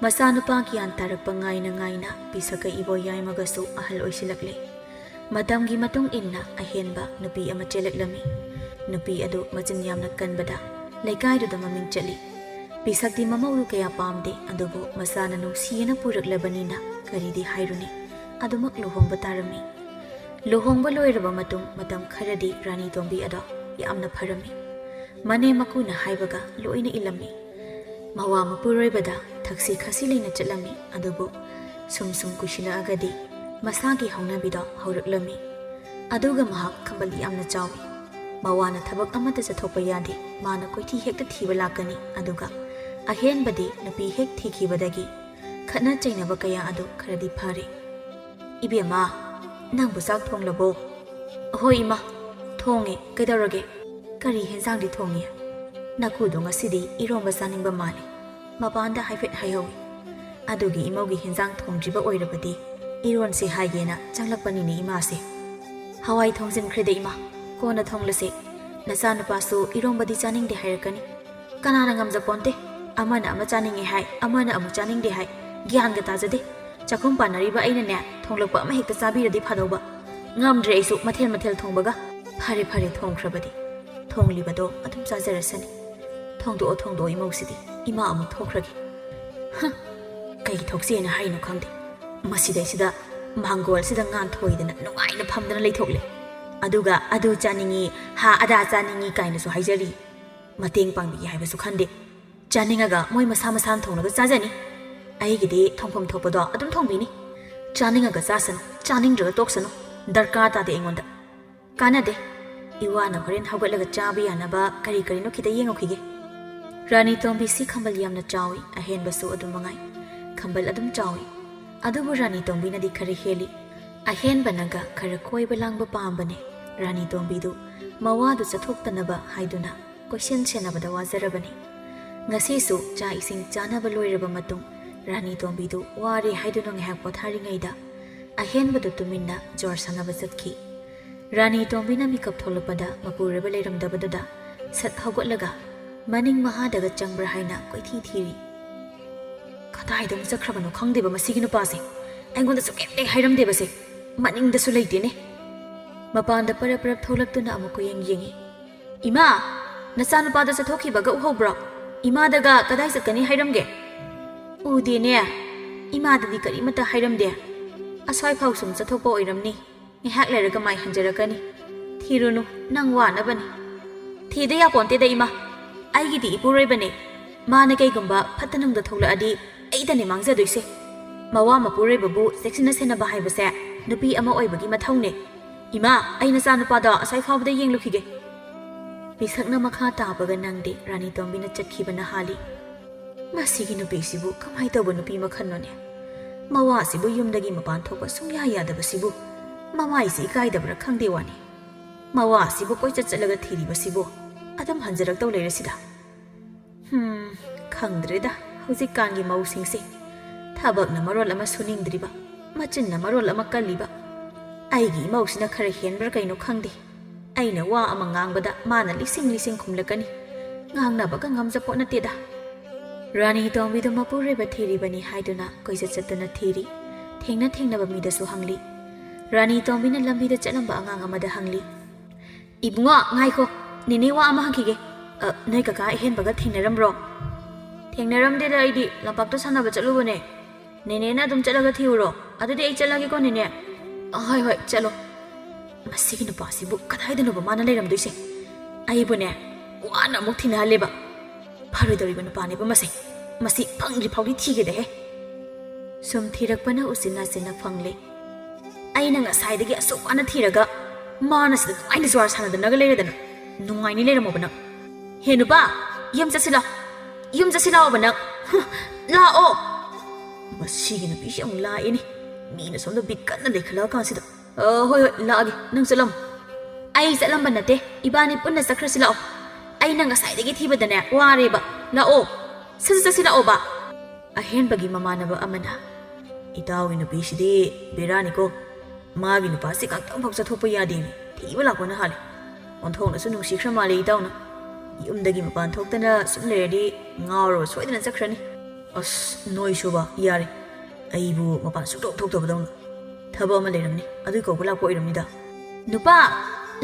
ꯃꯆꯥꯅꯨꯄꯥ ꯒ꯭ꯌꯥꯟ ꯇꯥꯔꯛꯄ ꯉꯥꯏꯅ ꯉꯥꯏꯅ ꯄꯤꯁꯛꯀ ꯏꯕꯣ ꯌꯥꯏꯃꯒꯁꯨ ꯑꯍꯜ ꯑꯣꯏꯁꯤꯜꯂꯛꯂꯦ꯫ ꯃꯇꯝꯒꯤ ꯃꯇꯨꯡ ꯏꯟꯅ ꯑꯍꯦꯟꯕ ꯅꯨꯄꯤ ꯑꯃ ꯆꯦꯜꯂꯛꯂꯝꯃꯤ꯫ ꯅꯨꯄꯤ ꯑꯗꯨ ꯃꯆꯤꯟ ꯌꯥꯝꯅ ꯀꯟꯕꯗ ꯂꯩꯀꯥꯏꯗꯨꯗ ꯃꯃꯤꯡ ꯆꯠꯂꯤ꯫ ꯄꯤꯁꯛꯇꯤ ꯃꯃꯧꯗꯨ ꯀꯌꯥ ꯄꯥꯝꯗꯦ, ꯑꯗꯨꯕꯨ ꯃꯆꯥꯅ ꯅꯨꯡꯁꯤꯌꯦꯅ ꯄꯨꯔꯛꯂꯕꯅꯤꯅ ꯀꯔꯤꯗꯤ ꯍꯥꯏꯔꯨꯅꯤ, ꯑꯗꯨꯃꯛ ꯂꯨꯍꯣꯡꯕ ꯇꯥꯔꯝꯃꯤ꯫ ꯂꯨꯍꯣꯡꯕ ꯂꯣꯏꯔꯕ ꯃꯇꯨꯡ ꯃꯇꯝ ꯈꯔꯗꯤ ꯔꯥꯅꯤ ꯇꯣꯝꯕꯤ ꯑꯗꯣ ꯌꯥꯝꯅ ꯐꯔꯝꯃꯤ꯫ ꯃꯅꯦꯝ ꯃꯀꯨꯅ ꯍꯥꯏꯕꯒ ꯂꯣꯏꯅ ꯏꯜꯂꯝꯃꯤ꯫ ꯃꯋꯥ ꯃꯄꯨꯔꯣꯏꯕꯗ ꯊꯛꯁꯤ ꯈꯥꯁꯤ ꯂꯩꯅ ꯆꯠꯂꯝꯃꯤ, ꯑꯗꯨꯕꯨ ꯁꯨꯝ ꯁꯨꯝ ꯀꯨꯏꯁꯤꯜꯂꯛꯑꯒꯗꯤ ꯃꯁꯥꯒꯤ ꯍꯧꯅꯕꯤꯗꯣ ꯍꯧꯔꯛꯂꯝꯃꯤ꯫ ꯑꯗꯨꯒ ꯃꯍꯥꯛ ꯈꯝꯕꯜ ꯌꯥꯝꯅ ꯆꯥꯎꯏ꯫ ꯃꯋꯥꯅ ꯊꯕꯛ ꯑꯃꯠꯇ ꯆꯠꯊꯣꯛꯄ ꯌꯥꯗꯦ꯫ ꯃꯥꯅ ꯀꯣꯏꯊꯤ ꯍꯦꯛꯇ ꯊꯤꯕ ꯂꯥꯛꯀꯅꯤ꯫ ꯑꯗꯨꯒ ꯑꯍꯦꯟꯕꯗꯤ ꯅꯨꯄꯤ ꯍꯦꯛ ꯊꯤꯈꯤꯕꯗꯒꯤ ꯈꯠꯅ ꯆꯩꯅꯕ ꯀꯌꯥ ꯑꯗꯨ ꯈꯔꯗꯤ ꯐꯔꯦ꯫ "ꯏꯕꯦꯝꯃ, ꯅꯪꯕꯨ ꯆꯥꯛ ꯊꯣꯡꯂꯕꯣ?" "ꯑꯍꯣꯏ ꯏꯃꯥ, ꯊꯣꯡꯉꯦ꯫ ꯀꯩꯗꯧꯔꯒꯦ? ꯀꯔꯤ ꯍꯦꯟꯖꯥꯡꯗꯤ ꯊꯣꯡꯉꯤ?" "ꯅꯀꯨꯗꯣ ꯉꯁꯤꯗꯤ ꯏꯔꯣꯝꯕ ꯆꯥꯅꯤꯡꯕ ꯃꯥꯜꯂꯦ꯫ ꯃꯄꯥꯟꯗ ꯍꯥꯏꯐꯦꯠ ꯍꯥꯏꯍꯧꯏ꯫ ꯑꯗꯨꯒꯤ ꯏꯃꯧꯒꯤ ꯍꯦꯟꯖꯥꯡ ꯊꯣꯡꯗ꯭ꯔꯤꯕ ꯑꯣꯏꯔꯕꯗꯤ ꯏꯔꯣꯟꯁꯦ ꯍꯥꯏꯒꯦꯅ ꯆꯪꯂꯛꯄꯅꯤꯅꯦ ꯏꯃꯥꯁꯦ꯫ ꯍꯋꯥꯏ ꯊꯣꯡꯖꯤꯟꯈ꯭ꯔꯦꯗ ꯏꯃꯥ, ꯀꯣꯟꯅ ꯊꯣꯡꯂꯁꯦ꯫ ꯅꯆꯥꯅꯨꯄꯥꯁꯨ ꯏꯔꯣꯝꯕꯗꯤ ꯆꯥꯅꯤꯡꯗꯦ ꯍꯥꯏꯔꯛꯀꯅꯤ꯫ ꯀꯅꯥꯅ ꯉꯝꯖꯄꯣꯟꯇꯦ꯫ ꯑꯃꯅ ꯑꯃ ꯆꯥꯅꯤꯡꯉꯦ ꯍꯥꯏ, ꯑꯃꯅ ꯑꯃꯨꯛ ꯆꯥꯅꯤꯡꯗꯦ ꯍꯥꯏ꯫ ꯒ꯭ꯌꯥꯟꯒ ꯇꯥꯖꯗꯦ꯫ ꯆꯥꯛꯈꯨꯝ ꯄꯥꯟꯅꯔꯤꯕ ꯑꯩꯅꯅꯦ, ꯊꯣꯡꯂꯛꯄ ꯑꯃ ꯍꯦꯛꯇ ꯆꯥꯕꯤꯔꯗꯤ ꯐꯗꯧꯕ꯫ ꯉꯝꯗ꯭ꯔꯦ ꯑꯩꯁꯨ ꯃꯊꯦꯜ ꯃꯊꯦꯜ ꯊꯣꯡꯕꯒ꯫ ꯐꯔꯦ ꯐꯔꯦ, ꯊꯣꯡꯈ꯭ꯔꯕꯗꯤ ꯊꯣꯡꯂꯤꯕꯗꯣ ꯑꯗꯨꯝ ꯆꯥꯖꯔꯁꯅꯤ꯫ ꯊꯣꯡꯗꯣꯛꯑꯣ ꯊꯣꯡꯗꯣꯛꯑꯣ ꯏꯃꯧꯁꯤꯗꯤ꯫ ꯏꯃꯥ ꯑꯃꯨꯛ ꯊꯣꯛꯈ꯭ꯔꯒꯦ꯫ ꯍ, ꯀꯩ ꯊꯣꯛꯁꯦꯅ ꯍꯥꯏꯅꯣ ꯈꯪꯗꯦ꯫ ꯃꯁꯤꯗꯩꯁꯤꯗ ꯃꯥꯡꯒꯣꯜꯁꯤꯗ ꯉꯥꯟꯊꯣꯏꯗꯅ ꯅꯨꯡꯉꯥꯏꯅ ꯐꯝꯗꯅ ꯂꯩꯊꯣꯛꯂꯦ꯫ ꯑꯗꯨꯒ ꯑꯗꯨ ꯆꯥꯅꯤꯡꯉꯤ, ꯍꯥ ꯑꯗꯥ ꯆꯥꯅꯤꯡꯉꯤ ꯀꯥꯏꯅꯁꯨ ꯍꯥꯏꯖꯔꯤ꯫ ꯃꯇꯦꯡ ꯄꯥꯡꯕꯤꯒꯦ ꯍꯥꯏꯕꯁꯨ ꯈꯟꯗꯦ꯫ ꯆꯥꯅꯤꯡꯉꯒ ꯃꯣꯏ ꯃꯁꯥ ꯃꯁꯥꯅ ꯊꯣꯡꯂꯒ ꯆꯥꯖꯅꯤ꯫ ꯑꯩꯒꯤꯗꯤ ꯊꯣꯡꯐꯝ ꯊꯣꯛꯄꯗꯣ ꯑꯗꯨꯝ ꯊꯣꯡꯕꯤꯅꯤ꯫ ꯆꯥꯅꯤꯡꯉꯒ ꯆꯥꯁꯅꯨ, ꯆꯥꯅꯤꯡꯗ꯭ꯔꯒ ꯇꯣꯛꯁꯅꯨ꯫ ꯗꯔꯀꯥꯔ ꯇꯥꯗꯦ ꯑꯩꯉꯣꯟꯗ꯫ ꯀꯥꯟꯅꯗꯦ꯫ ꯏꯋꯥꯅ ꯍꯣꯔꯦꯟ ꯍꯧꯒꯠꯂꯒ ꯆꯥꯕ ꯌꯥꯅꯕ ꯀꯔꯤ ꯀꯔꯤꯅꯣ ꯈꯤꯇ ꯌꯦꯡꯉꯨꯈꯤꯒꯦ꯫ ꯔꯥꯅꯤ ꯇꯣꯝꯕꯤꯁꯤ ꯈꯝꯕꯜ ꯌꯥꯝꯅ ꯆꯥꯎꯏ, ꯑꯍꯦꯟꯕꯁꯨ ꯑꯗꯨꯝ ꯃꯉꯥꯏ꯫ ꯈꯝꯕꯜ ꯑꯗꯨꯝ ꯆꯥꯎꯏ꯫ ꯑꯗꯨꯕꯨ ꯔꯥꯅꯤ ꯇꯣꯝꯕꯤꯅꯗꯤ ꯈꯔ ꯍꯦꯜꯂꯤ꯫ ꯑꯍꯦꯟꯕꯅꯒ ꯈꯔ ꯀꯣꯏꯕ ꯂꯥꯡꯕ ꯄꯥꯝꯕꯅꯦ꯫ ꯔꯥꯅꯤ ꯇꯣꯝꯕꯤꯗꯨ ꯃꯋꯥꯗꯨ ꯆꯠꯊꯣꯛꯇꯅꯕ ꯍꯥꯏꯗꯨꯅ ꯀꯣꯏꯁꯦꯟ ꯁꯦꯟꯅꯕꯗ ꯋꯥꯖꯔꯕꯅꯤ꯫ ꯉꯁꯤꯁꯨ ꯆꯥꯛ ꯏꯁꯤꯡ ꯆꯥꯅꯕ ꯂꯣꯏꯔꯕ ꯃꯇꯨꯡ ꯔꯥꯅꯤ ꯇꯣꯝꯕꯤꯗꯨ ꯋꯥꯔꯦ ꯍꯥꯏꯗꯨꯅ ꯉꯥꯏꯍꯥꯛ ꯄꯣꯊꯥꯔꯤꯉꯩꯗ ꯑꯍꯦꯟꯕꯗꯨ ꯇꯨꯃꯤꯟꯅ ꯖꯣꯔ ꯁꯥꯟꯅꯕ ꯆꯠꯈꯤ꯫ ꯔꯥꯅꯤ ꯇꯣꯝꯕꯤꯅ ꯃꯤꯀꯞ ꯊꯣꯛꯂꯛꯄꯗ ꯃꯄꯨꯔꯣꯏꯕ ꯂꯩꯔꯝꯗꯕꯗꯨꯗ ꯁꯠ ꯍꯧꯒꯠꯂꯒ ꯃꯅꯤꯡ ꯃꯍꯥꯗꯒ ꯆꯪꯕ꯭ꯔꯥ ꯍꯥꯏꯅ ꯀꯣꯏꯊꯤ ꯊꯤꯔꯤ꯫ "ꯀꯗꯥꯏꯗ ꯑꯃꯨꯛ ꯆꯠꯈ꯭ꯔꯕꯅꯣ ꯈꯪꯗꯦꯕ ꯃꯁꯤꯒꯤ ꯅꯨꯄꯥꯁꯦ꯫ ꯑꯩꯉꯣꯟꯗꯁꯨ ꯀꯩꯝꯇ ꯍꯦꯛ ꯍꯥꯏꯔꯝꯗꯦꯕꯁꯦ꯫ ꯃꯅꯤꯡꯗꯁꯨ ꯂꯩꯇꯦꯅꯦ꯫" ꯃꯄꯥꯟꯗ ꯄꯔꯞ ꯄꯔꯞ ꯊꯣꯛꯂꯛꯇꯨꯅ ꯑꯃꯨꯛ ꯀꯣꯏꯌꯦꯡ ꯌꯦꯡꯉꯤ꯫ "ꯏꯃꯥ, ꯅꯆꯥꯅꯨꯄꯥꯗꯣ ꯆꯠꯊꯣꯛꯈꯤꯕꯒ ꯎꯍꯧꯕ꯭ꯔꯣ? ꯏꯃꯥꯗꯒ ꯀꯗꯥꯏ ꯆꯠꯀꯅꯤ ꯍꯥꯏꯔꯝꯒꯦ?" "ꯎꯗꯦꯅꯦ꯫ ꯏꯃꯥꯗꯗꯤ ꯀꯔꯤꯃꯠꯇ ꯍꯥꯏꯔꯝꯗꯦ꯫ ꯑꯁ꯭ꯋꯥꯏꯐꯥꯎ ꯁꯨꯝ ꯆꯠꯊꯣꯛꯄ ꯑꯣꯏꯔꯝꯅꯤ꯫ ꯉꯥꯏꯍꯥꯛ ꯂꯩꯔꯒ ꯃꯥꯏ ꯍꯟꯖꯔꯛꯀꯅꯤ꯫ ꯊꯤꯔꯨꯅꯨ, ꯅꯪ ꯋꯥꯅꯕꯅꯤ꯫" "ꯊꯤꯗ ꯌꯥꯄꯣꯟꯇꯦꯗ ꯏꯃꯥ꯫ ꯑꯩꯒꯤꯗꯤ ꯏꯄꯨꯔꯣꯏꯕꯅꯦ꯫ ꯃꯥꯅ ꯀꯩꯒꯨꯝꯕ ꯐꯠꯇ ꯅꯨꯡꯗ ꯊꯣꯛꯂꯛꯑꯗꯤ ꯑꯩꯗꯅꯦ ꯃꯥꯡꯖꯗꯣꯏꯁꯦ꯫ ꯃꯋꯥ ꯃꯄꯨꯔꯣꯏꯕꯕꯨ ꯆꯦꯛꯁꯤꯟꯅ ꯁꯦꯟꯅꯕ ꯍꯥꯏꯕꯁꯦ ꯅꯨꯄꯤ ꯑꯃ ꯑꯣꯏꯕꯒꯤ ꯃꯊꯧꯅꯦ꯫ ꯏꯃꯥ, ꯑꯩ ꯅꯆꯥꯅꯨꯄꯥꯗꯣ ꯑꯁ꯭ꯋꯥꯏ ꯐꯥꯎꯕꯗ ꯌꯦꯡꯂꯨꯈꯤꯒꯦ꯫" ꯃꯤꯁꯛꯅ ꯃꯈꯥ ꯇꯥꯕꯒ ꯅꯪꯗꯦ, ꯔꯥꯅꯤ ꯇꯣꯝꯕꯤꯅ ꯆꯠꯈꯤꯕꯅ ꯍꯥꯜꯂꯤ꯫ ꯃꯁꯤꯒꯤ ꯅꯨꯄꯤꯁꯤꯕꯨ ꯀꯃꯥꯏ ꯇꯧꯕ ꯅꯨꯄꯤ ꯃꯈꯜꯅꯣꯅꯦ? ꯃꯋꯥꯁꯤꯕꯨ ꯌꯨꯝꯗꯒꯤ ꯃꯄꯥꯟ ꯊꯣꯛꯄ ꯁꯨꯡꯌꯥ ꯌꯥꯗꯕꯁꯤꯕꯨ ꯃꯃꯥꯏꯁꯤ ꯏꯀꯥꯏꯗꯕ꯭ꯔꯥ ꯈꯪꯗꯦ ꯋꯥꯅꯤ꯫ ꯃꯋꯥꯁꯤꯕꯨ ꯀꯣꯏꯆꯠ ꯆꯠꯂꯒ ꯊꯤꯔꯤꯕꯁꯤꯕꯨ ꯑꯗꯨꯝ ꯍꯟꯖꯔꯛꯇꯧ ꯂꯩꯔꯁꯤꯗ꯫ ꯍꯝ, ꯈꯪꯗ꯭ꯔꯦꯗ, ꯍꯧꯖꯤꯛꯀꯥꯟꯒꯤ ꯃꯧꯁꯤꯡꯁꯦ꯫ ꯊꯕꯛꯅ ꯃꯔꯣꯜ ꯑꯃ ꯁꯨꯅꯤꯡꯗ꯭ꯔꯤꯕ, ꯃꯆꯤꯟꯅ ꯃꯔꯣꯜ ꯑꯃ ꯀꯜꯂꯤꯕ꯫ ꯑꯩꯒꯤ ꯏꯃꯧꯁꯤꯅ ꯈꯔ ꯍꯦꯟꯕ꯭ꯔꯥ ꯀꯩꯅꯣ ꯈꯪꯗꯦ꯫ ꯑꯩꯅ ꯋꯥ ꯑꯃ ꯉꯥꯡꯕꯗ ꯃꯥꯅ ꯂꯤꯁꯤꯡ ꯂꯤꯁꯤꯡ ꯈꯨꯝꯂꯛꯀꯅꯤ꯫ ꯉꯥꯡꯅꯕꯒ ꯉꯝꯖꯄꯣꯠ ꯅꯠꯇꯦꯗ꯫ ꯔꯥꯅꯤ ꯇꯣꯝꯕꯤꯗꯨ ꯃꯄꯨꯔꯣꯏꯕ ꯊꯤꯔꯤꯕꯅꯤ ꯍꯥꯏꯗꯨꯅ ꯀꯣꯏꯆꯠ ꯆꯠꯇꯨꯅ ꯊꯤꯔꯤ꯫ ꯊꯦꯡꯅ ꯊꯦꯡꯅꯕ ꯃꯤꯗꯁꯨ ꯍꯪꯂꯤ꯫ ꯔꯥꯅꯤ ꯇꯣꯝꯕꯤꯅ ꯂꯝꯕꯤꯗ ꯆꯠꯂꯝꯕ ꯑꯉꯥꯡ ꯑꯃꯗ ꯍꯪꯂꯤ꯫ "ꯏꯕꯨꯡꯉꯣ, ꯉꯥꯏꯈꯣ, ꯅꯦꯅꯦ ꯋꯥ ꯑꯃ ꯍꯪꯈꯤꯒꯦ꯫ ꯑ, ꯅꯣꯏ ꯀꯀꯥ ꯑꯍꯦꯟꯕꯒ ꯊꯦꯡꯅꯔꯝꯕ꯭ꯔꯣ?" "ꯊꯦꯡꯅꯔꯝꯗꯦꯗ, ꯑꯩꯗꯤ ꯂꯝꯄꯥꯛꯇ ꯁꯥꯟꯅꯕ ꯆꯠꯂꯨꯕꯅꯦ꯫ ꯅꯦꯅꯦꯅ ꯑꯗꯨꯝ ꯆꯠꯂꯒ ꯊꯤꯔꯨꯔꯣ꯫ ꯑꯗꯨꯗꯤ ꯑꯩ ꯆꯠꯂꯒꯦꯀꯣ, ꯅꯦꯅꯦ?" "ꯑ, ꯍꯣꯏ, ꯍꯣꯏ, ꯆꯠꯂꯣ꯫" ꯃꯁꯤꯒꯤ ꯅꯨꯄꯥꯁꯤꯕꯨ ꯀꯗꯥꯏꯗꯅꯣꯕ ꯃꯥꯅ ꯂꯩꯔꯝꯗꯣꯏꯁꯦ? ꯑꯩꯕꯨꯅꯦ, ꯋꯥꯅ ꯑꯃꯨꯛ ꯊꯤꯅꯍꯜꯂꯦꯕ꯫ ꯐꯔꯣꯏꯗꯧꯔꯤꯕ ꯅꯨꯄꯥꯅꯦꯕ ꯃꯁꯦ꯫ ꯃꯁꯤ ꯐꯪꯗ꯭ꯔꯤ ꯐꯥꯎꯗꯤ ꯊꯤꯒꯦꯗꯍꯦ꯫ ꯁꯨꯝ ꯊꯤꯔꯛꯄꯅ ꯎꯆꯤꯟ ꯅꯥꯆꯤꯟꯅ ꯐꯪꯂꯦ꯫ ꯑꯩꯅ ꯉꯁꯥꯏꯗꯒꯤ ꯑꯁꯨꯛ ꯋꯥꯅ ꯊꯤꯔꯒ ꯃꯥꯅ ꯁꯤꯗ ꯅꯨꯡꯉꯥꯏꯅ ꯖꯨꯋꯥꯔ ꯁꯥꯟꯅꯗꯅꯒ ꯂꯩꯔꯗꯅ꯫ ꯅꯨꯡꯉꯥꯏꯅꯤ ꯂꯩꯔꯝꯃꯣꯕ ꯅꯪ꯫ "ꯍꯦ ꯅꯨꯄꯥ, ꯌꯨꯝ ꯆꯠꯁꯤ ꯂꯥꯎ꯫ ꯌꯨꯝ ꯆꯠꯁꯤ ꯂꯥꯛꯑꯣꯕ ꯅꯪ꯫ ꯍꯨꯝ, ꯂꯥꯛꯑꯣ꯫" ꯃꯁꯤꯒꯤ ꯅꯨꯄꯤꯁꯤ ꯑꯃꯨꯛ ꯂꯥꯛꯑꯦꯅꯦ꯫ ꯃꯤꯅ ꯁꯣꯝꯗ ꯕꯤꯠ ꯀꯟꯅ ꯂꯩꯈꯠꯂꯛꯑ ꯀꯥꯟꯁꯤꯗ꯫ "ꯑ, ꯍꯣꯏ, ꯍꯣꯏ, ꯂꯥꯛꯑꯒꯦ꯫ ꯅꯪ ꯆꯠꯂꯝꯃꯣ꯫" "ꯑꯩ ꯆꯠꯂꯝꯕ ꯅꯠꯇꯦ꯫ ꯏꯕꯥꯅꯤ ꯄꯨꯟꯅ ꯆꯠꯈ꯭ꯔꯁꯤ ꯂꯥꯛꯑꯣ꯫ ꯑꯩꯅ ꯉꯁꯥꯏꯗꯒꯤ ꯊꯤꯕꯗꯅꯦ ꯋꯥꯔꯦꯕ꯫ ꯂꯥꯛꯑꯣ꯫ ꯁꯠ ꯁꯠ ꯆꯠꯁꯤ ꯂꯥꯛꯑꯣꯕ꯫" ꯑꯍꯦꯟꯕꯒꯤ ꯃꯃꯥꯟꯅꯕ ꯑꯃꯅ, "ꯏꯇꯥꯎꯒꯤ ꯅꯨꯄꯤꯁꯤꯗꯤ ꯕꯦꯔꯥꯅꯤꯀꯣ꯫ ꯃꯥꯒꯤ ꯅꯨꯄꯥꯁꯤ ꯉꯥꯛꯇꯪ ꯐꯥꯎ ꯆꯠꯊꯣꯛꯄ ꯌꯥꯗꯦꯃꯤ꯫ ꯊꯤꯕ ꯂꯥꯛꯄꯅ ꯍꯥꯜꯂꯦ꯫ ꯑꯣꯟꯊꯣꯛꯅꯁꯨ ꯅꯨꯡꯁꯤꯈ꯭ꯔ ꯃꯥꯜꯂꯦ ꯏꯇꯥꯎꯅ꯫ ꯌꯨꯝꯗꯒꯤ ꯃꯄꯥꯟ ꯊꯣꯛꯇꯅ ꯁꯨꯝ ꯂꯩꯔꯗꯤ ꯉꯥꯎꯔꯕ ꯁꯣꯏꯗꯅ ꯆꯠꯈ꯭ꯔꯅꯤ꯫" "ꯑꯁ, ꯅꯣꯏꯁꯨꯕ, ꯌꯥꯔꯦ꯫ ꯑꯩꯕꯨ ꯃꯄꯥꯟ ꯁꯨꯡꯊꯣꯛ ꯊꯣꯛꯇꯕꯗꯧꯅ꯫ ꯊꯕꯛ ꯑꯃ ꯂꯩꯔꯝꯅꯤ, ꯑꯗꯨꯒꯤ ꯀꯧꯕ ꯂꯥꯛꯄ ꯑꯣꯏꯔꯝꯅꯤꯗ꯫" "ꯅꯨꯄꯥ,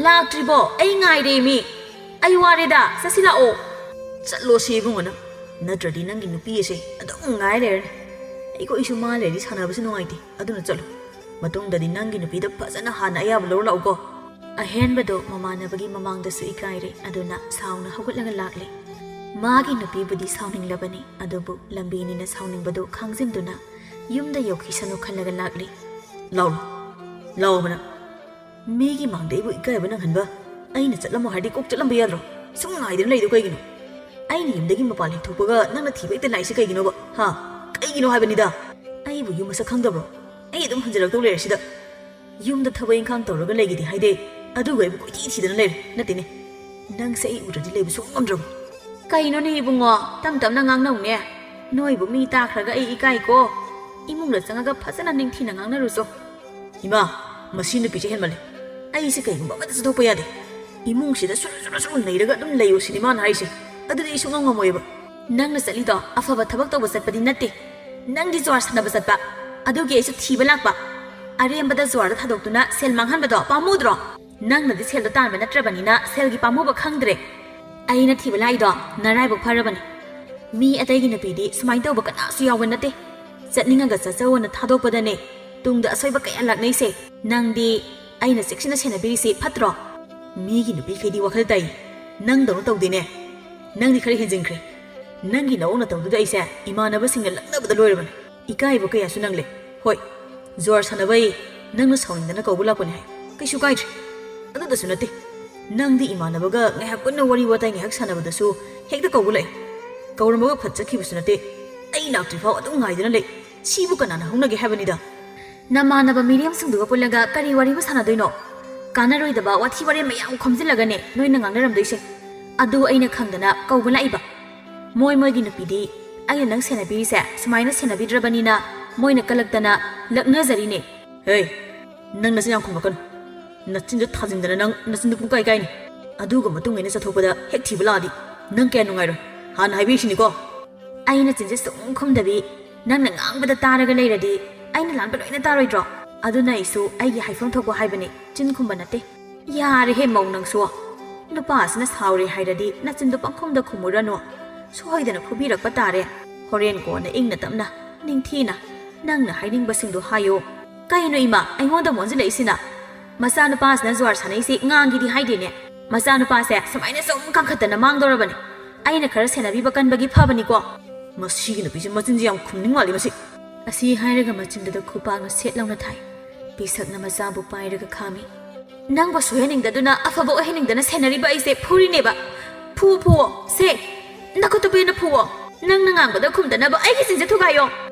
ꯂꯥꯛꯇ꯭ꯔꯤꯕꯣ? ꯑꯩ ꯉꯥꯏꯔꯦ ꯃꯤ꯫ ꯑꯩ ꯋꯥꯔꯦꯗ, ꯆꯠꯁꯤ ꯂꯥꯛꯑꯣ꯫" "ꯆꯠꯂꯣꯁꯦ ꯏꯕꯨꯡꯉꯣ ꯅꯪ, ꯅꯠꯇ꯭ꯔꯗꯤ ꯅꯪꯒꯤ ꯅꯨꯄꯤ ꯑꯁꯦ ꯑꯗꯨꯝ ꯉꯥꯏ ꯂꯩꯔꯅꯤ꯫ ꯑꯩꯈꯣꯏꯁꯨ ꯃꯥ ꯂꯩꯔꯗꯤ ꯁꯥꯟꯅꯕꯁꯨ ꯅꯨꯡꯉꯥꯏꯇꯦ, ꯑꯗꯨꯅ ꯆꯠꯂꯣ꯫ ꯃꯇꯨꯡꯗꯗꯤ ꯅꯪꯒꯤ ꯅꯨꯄꯤꯗ ꯐꯖꯅ ꯍꯥꯟꯅ ꯑꯌꯥꯕ ꯂꯧꯔ ꯂꯥꯛꯎꯀꯣ꯫" ꯑꯍꯦꯟꯕꯗꯣ ꯃꯃꯥꯟꯅꯕꯒꯤ ꯃꯃꯥꯡꯗꯁꯨ ꯏꯀꯥꯏꯔꯦ, ꯑꯗꯨꯅ ꯁꯥꯎꯅ ꯍꯧꯒꯠꯂꯒ ꯂꯥꯛꯂꯦ꯫ ꯃꯥꯒꯤ ꯅꯨꯄꯤꯕꯨꯗꯤ ꯁꯥꯎꯅꯤꯡꯂꯕꯅꯤ, ꯑꯗꯨꯕꯨ ꯂꯝꯕꯤꯅꯤꯅ ꯁꯥꯎꯅꯤꯡꯕꯗꯨ ꯈꯥꯡꯖꯤꯟꯗꯨꯅ ꯌꯨꯝꯗ ꯌꯧꯈꯤꯁꯅꯨ ꯈꯜꯂꯒ ꯂꯥꯛꯂꯤ꯫ "ꯂꯥꯎ, ꯂꯥꯎꯕꯅ꯫ ꯃꯤꯒꯤ ꯃꯥꯡꯗ ꯑꯩꯕꯨ ꯏꯀꯥꯏꯕ ꯅꯪꯍꯟꯕ꯫ ꯑꯩꯅ ꯆꯠꯂꯝꯃꯣ ꯍꯥꯏꯔꯗꯤ ꯀꯣꯛ ꯆꯠꯂꯝꯕ ꯌꯥꯗ꯭ꯔꯣ? ꯁꯨꯝ ꯉꯥꯏꯗꯅ ꯂꯩꯗꯣ ꯀꯩꯒꯤꯅꯣ? ꯑꯩꯅ ꯌꯨꯝꯗꯒꯤ ꯃꯄꯥꯟ ꯍꯦꯛ ꯊꯣꯛꯄꯒ ꯅꯪꯅ ꯊꯤꯕ ꯍꯦꯛꯇ ꯂꯥꯛꯏꯁꯦ ꯀꯩꯒꯤꯅꯣꯕ? ꯍꯥ? ꯀꯩꯒꯤꯅꯣ ꯍꯥꯏꯕꯅꯤꯗ꯫ ꯑꯩꯕꯨ ꯌꯨꯝ ꯃꯁꯛ ꯈꯪꯗꯕ꯭ꯔꯣ? ꯑꯩ ꯑꯗꯨꯝ ꯍꯟꯖꯤꯜꯂꯛꯇꯧ ꯂꯩꯔꯦ ꯁꯤꯗ꯫ ꯌꯨꯝꯗ ꯊꯕꯛ ꯏꯪꯈꯥꯡ ꯇꯧꯔꯒ ꯂꯩꯒꯦꯗꯤ ꯍꯥꯏꯗꯦ, ꯑꯗꯨꯒ ꯑꯩꯕꯨ ꯀꯣꯏꯊꯤ ꯊꯤꯗꯅ ꯂꯩꯔꯦ꯫ ꯅꯠꯇꯦꯅꯦ, ꯅꯪꯁꯦ ꯑꯩ ꯎꯗ꯭ꯔꯗꯤ ꯂꯩꯕ ꯁꯨꯡꯉꯝ ꯉꯝꯗ꯭ꯔꯕꯣ? ꯀꯩꯅꯣꯅꯦ ꯏꯕꯨꯡꯉꯣ, ꯇꯞ ꯇꯞꯅ ꯉꯥꯡꯅꯧꯅꯦ꯫ ꯅꯣꯏꯕꯨ ꯃꯤ ꯇꯥꯈ꯭ꯔꯒ ꯑꯩ ꯏꯀꯥꯏꯀꯣ꯫ ꯏꯃꯨꯡꯗ ꯆꯪꯉꯒ ꯐꯖꯅ ꯅꯤꯡꯊꯤꯅ ꯉꯥꯡꯅꯔꯨꯆꯣ꯫ ꯏꯃꯥ, ꯃꯁꯤ ꯅꯨꯄꯤꯁꯦ ꯍꯦꯟꯃꯜꯂꯦ꯫ ꯑꯩꯁꯦ ꯀꯩꯒꯨꯝꯕ ꯑꯃꯠꯇ ꯆꯠꯊꯣꯛꯄ ꯌꯥꯗꯦ꯫ ꯏꯃꯨꯡꯁꯤꯗ ꯁꯨꯔꯨ ꯁꯨꯔꯨ ꯁꯨꯔꯨ ꯅꯩꯔꯒ ꯑꯗꯨꯝ ꯂꯩꯌꯨ ꯁꯤꯅꯤ ꯃꯥꯅ ꯍꯥꯏꯁꯦ꯫ ꯑꯗꯨꯗꯤ ꯑꯩ ꯁꯨꯡꯉꯝ ꯉꯝꯃꯣꯏꯕ꯫ ꯅꯪꯅ ꯆꯠꯂꯤꯗꯣ ꯑꯐꯕ ꯊꯕꯛ ꯇꯧꯕ ꯆꯠꯄꯗꯤ ꯅꯠꯇꯦ꯫ ꯅꯪꯗꯤ ꯖꯨꯋꯥꯔ ꯁꯥꯟꯅꯕ ꯆꯠꯄ꯫ ꯑꯗꯨꯒꯤ ꯑꯩꯁꯨ ꯊꯤꯕ ꯂꯥꯛꯄ꯫ ꯑꯔꯦꯝꯕꯗ ꯖꯨꯋꯥꯔꯗ ꯊꯥꯗꯣꯛꯇꯨꯅ ꯁꯦꯜ ꯃꯥꯡꯍꯟꯕꯗꯣ ꯄꯥꯝꯃꯨꯗ꯭ꯔꯣ? ꯅꯪꯅꯗꯤ ꯁꯦꯜꯗꯣ ꯇꯥꯟꯕ ꯅꯠꯇ꯭ꯔꯕꯅꯤꯅ ꯁꯦꯜꯒꯤ ꯄꯥꯝꯃꯨꯕ ꯈꯪꯗ꯭ꯔꯦ꯫ ꯑꯩꯅ ꯊꯤꯕ ꯂꯥꯛꯏꯗꯣ ꯅꯔꯥꯏꯕꯛ ꯐꯔꯕꯅꯤ꯫ ꯃꯤ ꯑꯇꯩꯒꯤ ꯅꯨꯄꯤꯗꯤ ꯁꯨꯃꯥꯏꯅ ꯇꯧꯕ ꯀꯅꯥꯁꯨ ꯌꯥꯎꯕ ꯅꯠꯇꯦ꯫ ꯆꯠꯅꯤꯡꯉꯒ ꯆꯠꯆꯧꯑꯣꯅ ꯊꯥꯗꯣꯛꯄꯗꯅꯦ ꯇꯨꯡꯗ ꯑꯁꯣꯏꯕ ꯀꯌꯥ ꯂꯥꯛꯅꯩꯁꯦ꯫ ꯅꯪꯗꯤ ꯑꯩꯅ ꯆꯦꯛꯁꯤꯟꯅ ꯁꯦꯟꯅꯕꯤꯔꯤꯁꯤ ꯐꯠꯇ꯭ꯔꯣ? ꯃꯤꯒꯤ ꯅꯨꯄꯤꯈꯩꯗꯤ ꯋꯥꯈꯜ ꯇꯥꯏ, ꯅꯪꯗꯧꯅ ꯇꯧꯗꯦꯅꯦ꯫ ꯅꯪꯗꯤ ꯈꯔ ꯍꯦꯟꯖꯤꯟꯈ꯭ꯔꯦ꯫ ꯅꯪꯒꯤ ꯅꯑꯣꯡ ꯅꯇꯧꯗꯨꯗ ꯑꯩꯁꯦ ꯏꯃꯥꯟꯅꯕꯁꯤꯡꯅ ꯂꯛꯅꯕꯗ ꯂꯣꯏꯔꯕꯅꯦ꯫ ꯏꯀꯥꯏꯕ ꯀꯌꯥꯁꯨ ꯅꯪꯂꯦ꯫ ꯍꯣꯏ, ꯖꯨꯋꯥꯔ ꯁꯥꯟꯅꯕꯩ ꯅꯪꯅ ꯁꯥꯎꯅꯤꯡꯗꯅ ꯀꯧꯕ ꯂꯥꯛꯄꯅꯦ ꯍꯥꯏ, ꯀꯩꯁꯨ ꯀꯥꯏꯗ꯭ꯔꯦ꯫ ꯑꯗꯨꯗꯁꯨ ꯅꯠꯇꯦ, ꯅꯪꯗꯤ ꯏꯃꯥꯟꯅꯕꯒ ꯉꯥꯏꯍꯥꯛ ꯄꯨꯟꯅ ꯋꯥꯔꯤ ꯋꯥꯇꯥꯏ ꯉꯥꯏꯍꯥꯛ ꯁꯥꯟꯅꯕꯗꯁꯨ ꯍꯦꯛꯇ ꯀꯧꯕ ꯂꯥꯛꯑꯦ꯫ ꯀꯧꯔꯝꯃꯒ ꯐꯠ ꯆꯠꯈꯤꯕꯁꯨ ꯅꯠꯇꯦ꯫ ꯑꯩ ꯂꯥꯛꯇ꯭ꯔꯤꯐꯥꯎ ꯑꯗꯨꯝ ꯉꯥꯏꯗꯨꯅ ꯂꯩ꯫ ꯁꯤꯕꯨ ꯀꯅꯥꯅ ꯍꯧꯅꯒꯦ ꯍꯥꯏꯕꯅꯤꯗ꯫ ꯅꯃꯥꯟꯅꯕ ꯃꯤꯔꯦꯝꯁꯤꯡꯗꯨꯒ ꯄꯨꯜꯂꯒ ꯀꯔꯤ ꯋꯥꯔꯤꯕꯨ ꯁꯥꯟꯅꯗꯣꯏꯅꯣ? ꯀꯥꯟꯅꯔꯣꯏꯗꯕ ꯋꯥꯊꯤ ꯋꯥꯔꯦꯝ ꯃꯌꯥꯝ ꯈꯣꯝꯖꯤꯜꯂꯒꯅꯦ ꯅꯣꯏꯅ ꯉꯥꯡꯅꯔꯝꯗꯣꯏꯁꯦ꯫ ꯑꯗꯨ ꯑꯩꯅ ꯈꯪꯗꯅ ꯀꯧꯕ ꯂꯥꯛꯏꯕ꯫ ꯃꯣꯏ ꯃꯣꯏꯒꯤ ꯅꯨꯄꯤꯗꯤ ꯑꯩꯅ ꯅꯪ ꯁꯦꯟꯅꯕꯤꯔꯤꯁꯦ ꯁꯨꯃꯥꯏꯅ ꯁꯦꯟꯅꯕꯤꯗ꯭ꯔꯕꯅꯤꯅ ꯃꯣꯏꯅ ꯀꯜꯂꯛꯇꯅ ꯂꯛꯅꯖꯔꯤꯅꯦ꯫ ꯍꯦ, ꯅꯪ ꯅꯆꯤꯟ ꯌꯥꯝ ꯈꯨꯝꯃꯛꯀꯅꯨ꯫ ꯅꯆꯤꯟꯗꯣ ꯊꯥꯖꯤꯟꯗꯅ ꯅꯪ ꯅꯆꯤꯟꯗꯣ ꯄꯨꯡꯀꯥꯏ ꯀꯥꯏꯅꯤ꯫ ꯑꯗꯨꯒ ꯃꯇꯨꯡ ꯑꯩꯅ ꯆꯠꯊꯣꯛꯄꯗ ꯍꯦꯛ ꯊꯤꯕ ꯂꯥꯛꯑꯗꯤ ꯅꯪ ꯀꯌꯥ ꯅꯨꯡꯉꯥꯏꯔꯣꯏ꯫ ꯍꯥꯟꯅ ꯍꯥꯏꯕꯤꯔꯤꯁꯤꯅꯤꯀꯣ꯫ ꯑꯩꯅ ꯆꯤꯟꯁꯦ ꯁꯨꯝ ꯈꯨꯝꯗꯕꯤ ꯅꯪꯅ ꯉꯥꯡꯕꯗ ꯇꯥꯔꯒ ꯂꯩꯔꯗꯤ ꯑꯩꯅ ꯂꯥꯟꯕ ꯂꯣꯏꯅ ꯇꯥꯔꯣꯏꯗ꯭ꯔꯣ? ꯑꯗꯨꯅ ꯑꯩꯁꯨ ꯑꯩꯒꯤ ꯍꯥꯏꯐꯝ ꯊꯣꯛꯄ ꯍꯥꯏꯕꯅꯤ, ꯆꯤꯟ ꯈꯨꯝꯕ ꯅꯠꯇꯦ꯫ ꯌꯥꯔꯦꯍꯦ ꯃꯧ ꯅꯪꯁꯨ꯫ ꯅꯨꯄꯥꯁꯤꯅ ꯁꯥꯎꯔꯦ ꯍꯥꯏꯔꯗꯤ ꯅꯆꯤꯟꯗꯣ ꯄꯪꯈꯨꯝꯗ ꯈꯨꯝꯃꯨꯔꯅꯨ꯫ ꯁꯣꯏꯗꯅ ꯐꯨꯕꯤꯔꯛꯄ ꯇꯥꯔꯦ꯫ ꯍꯣꯔꯦꯟ ꯀꯣꯟꯅ ꯏꯪꯅ ꯇꯞꯅ, ꯅꯤꯡꯊꯤꯅ ꯅꯪꯅ ꯍꯥꯏꯅꯤꯡꯕꯁꯤꯡꯗꯣ ꯍꯥꯏꯌꯣ꯫ ꯀꯩꯅꯣ ꯏꯃꯥ, ꯑꯩꯉꯣꯟꯗ ꯑꯃꯨꯛ ꯑꯣꯟꯁꯤꯜꯂꯛꯏꯁꯤꯅ? ꯃꯆꯥꯅꯨꯄꯥꯁꯤꯅ ꯖꯨꯋꯥꯔ ꯁꯥꯟꯅꯩꯁꯤ ꯉꯥꯡꯒꯦꯗꯤ ꯍꯥꯏꯗꯦꯅꯦ꯫ ꯃꯆꯥꯅꯨꯄꯥꯁꯦ ꯁꯨꯃꯥꯏꯅ ꯁꯨꯝ ꯀꯥꯡꯈꯠꯇꯅ ꯃꯥꯡꯗꯧꯔꯕꯅꯦ꯫ ꯑꯩꯅ ꯈꯔ ꯁꯦꯟꯅꯕꯤꯕ ꯀꯟꯕꯒꯤ ꯐꯕꯅꯤꯀꯣ꯫ ꯃꯁꯤꯒꯤ ꯅꯨꯄꯤꯁꯦ ꯃꯆꯤꯟꯁꯦ ꯌꯥꯝ ꯈꯨꯝꯅꯤꯡ ꯃꯥꯜꯂꯤ ꯃꯁꯤ꯫ ꯑꯁꯤ ꯍꯥꯏꯔꯒ ꯃꯆꯤꯟꯗꯨꯗ ꯈꯨꯄꯥꯛꯅ ꯁꯦꯠ ꯂꯥꯎꯅ ꯊꯥꯏ꯫ ꯄꯤꯁꯛꯅ ꯃꯆꯥꯕꯨ ꯄꯥꯏꯔꯒ ꯈꯥꯝꯃꯤ꯫ ꯅꯪꯕꯨ ꯁꯣꯏꯍꯟꯅꯤꯡꯗꯗꯨꯅ, ꯑꯐꯕ ꯑꯣꯏꯍꯟꯅꯤꯡꯗꯅ ꯁꯦꯟꯅꯔꯤꯕ ꯑꯩꯁꯦ ꯐꯨꯔꯤꯅꯦꯕ꯫ ꯐꯨ, ꯐꯨꯑꯣ, ꯁꯦ, ꯅꯈꯨꯠꯇꯨ ꯄꯦꯟꯅ ꯐꯨꯑꯣ꯫ ꯅꯪꯅ ꯉꯥꯡꯕꯗ ꯈꯨꯝꯗꯅꯕ ꯑꯩꯒꯤ ꯆꯤꯟꯁꯦ ꯊꯨꯒꯥꯏꯌꯣ꯫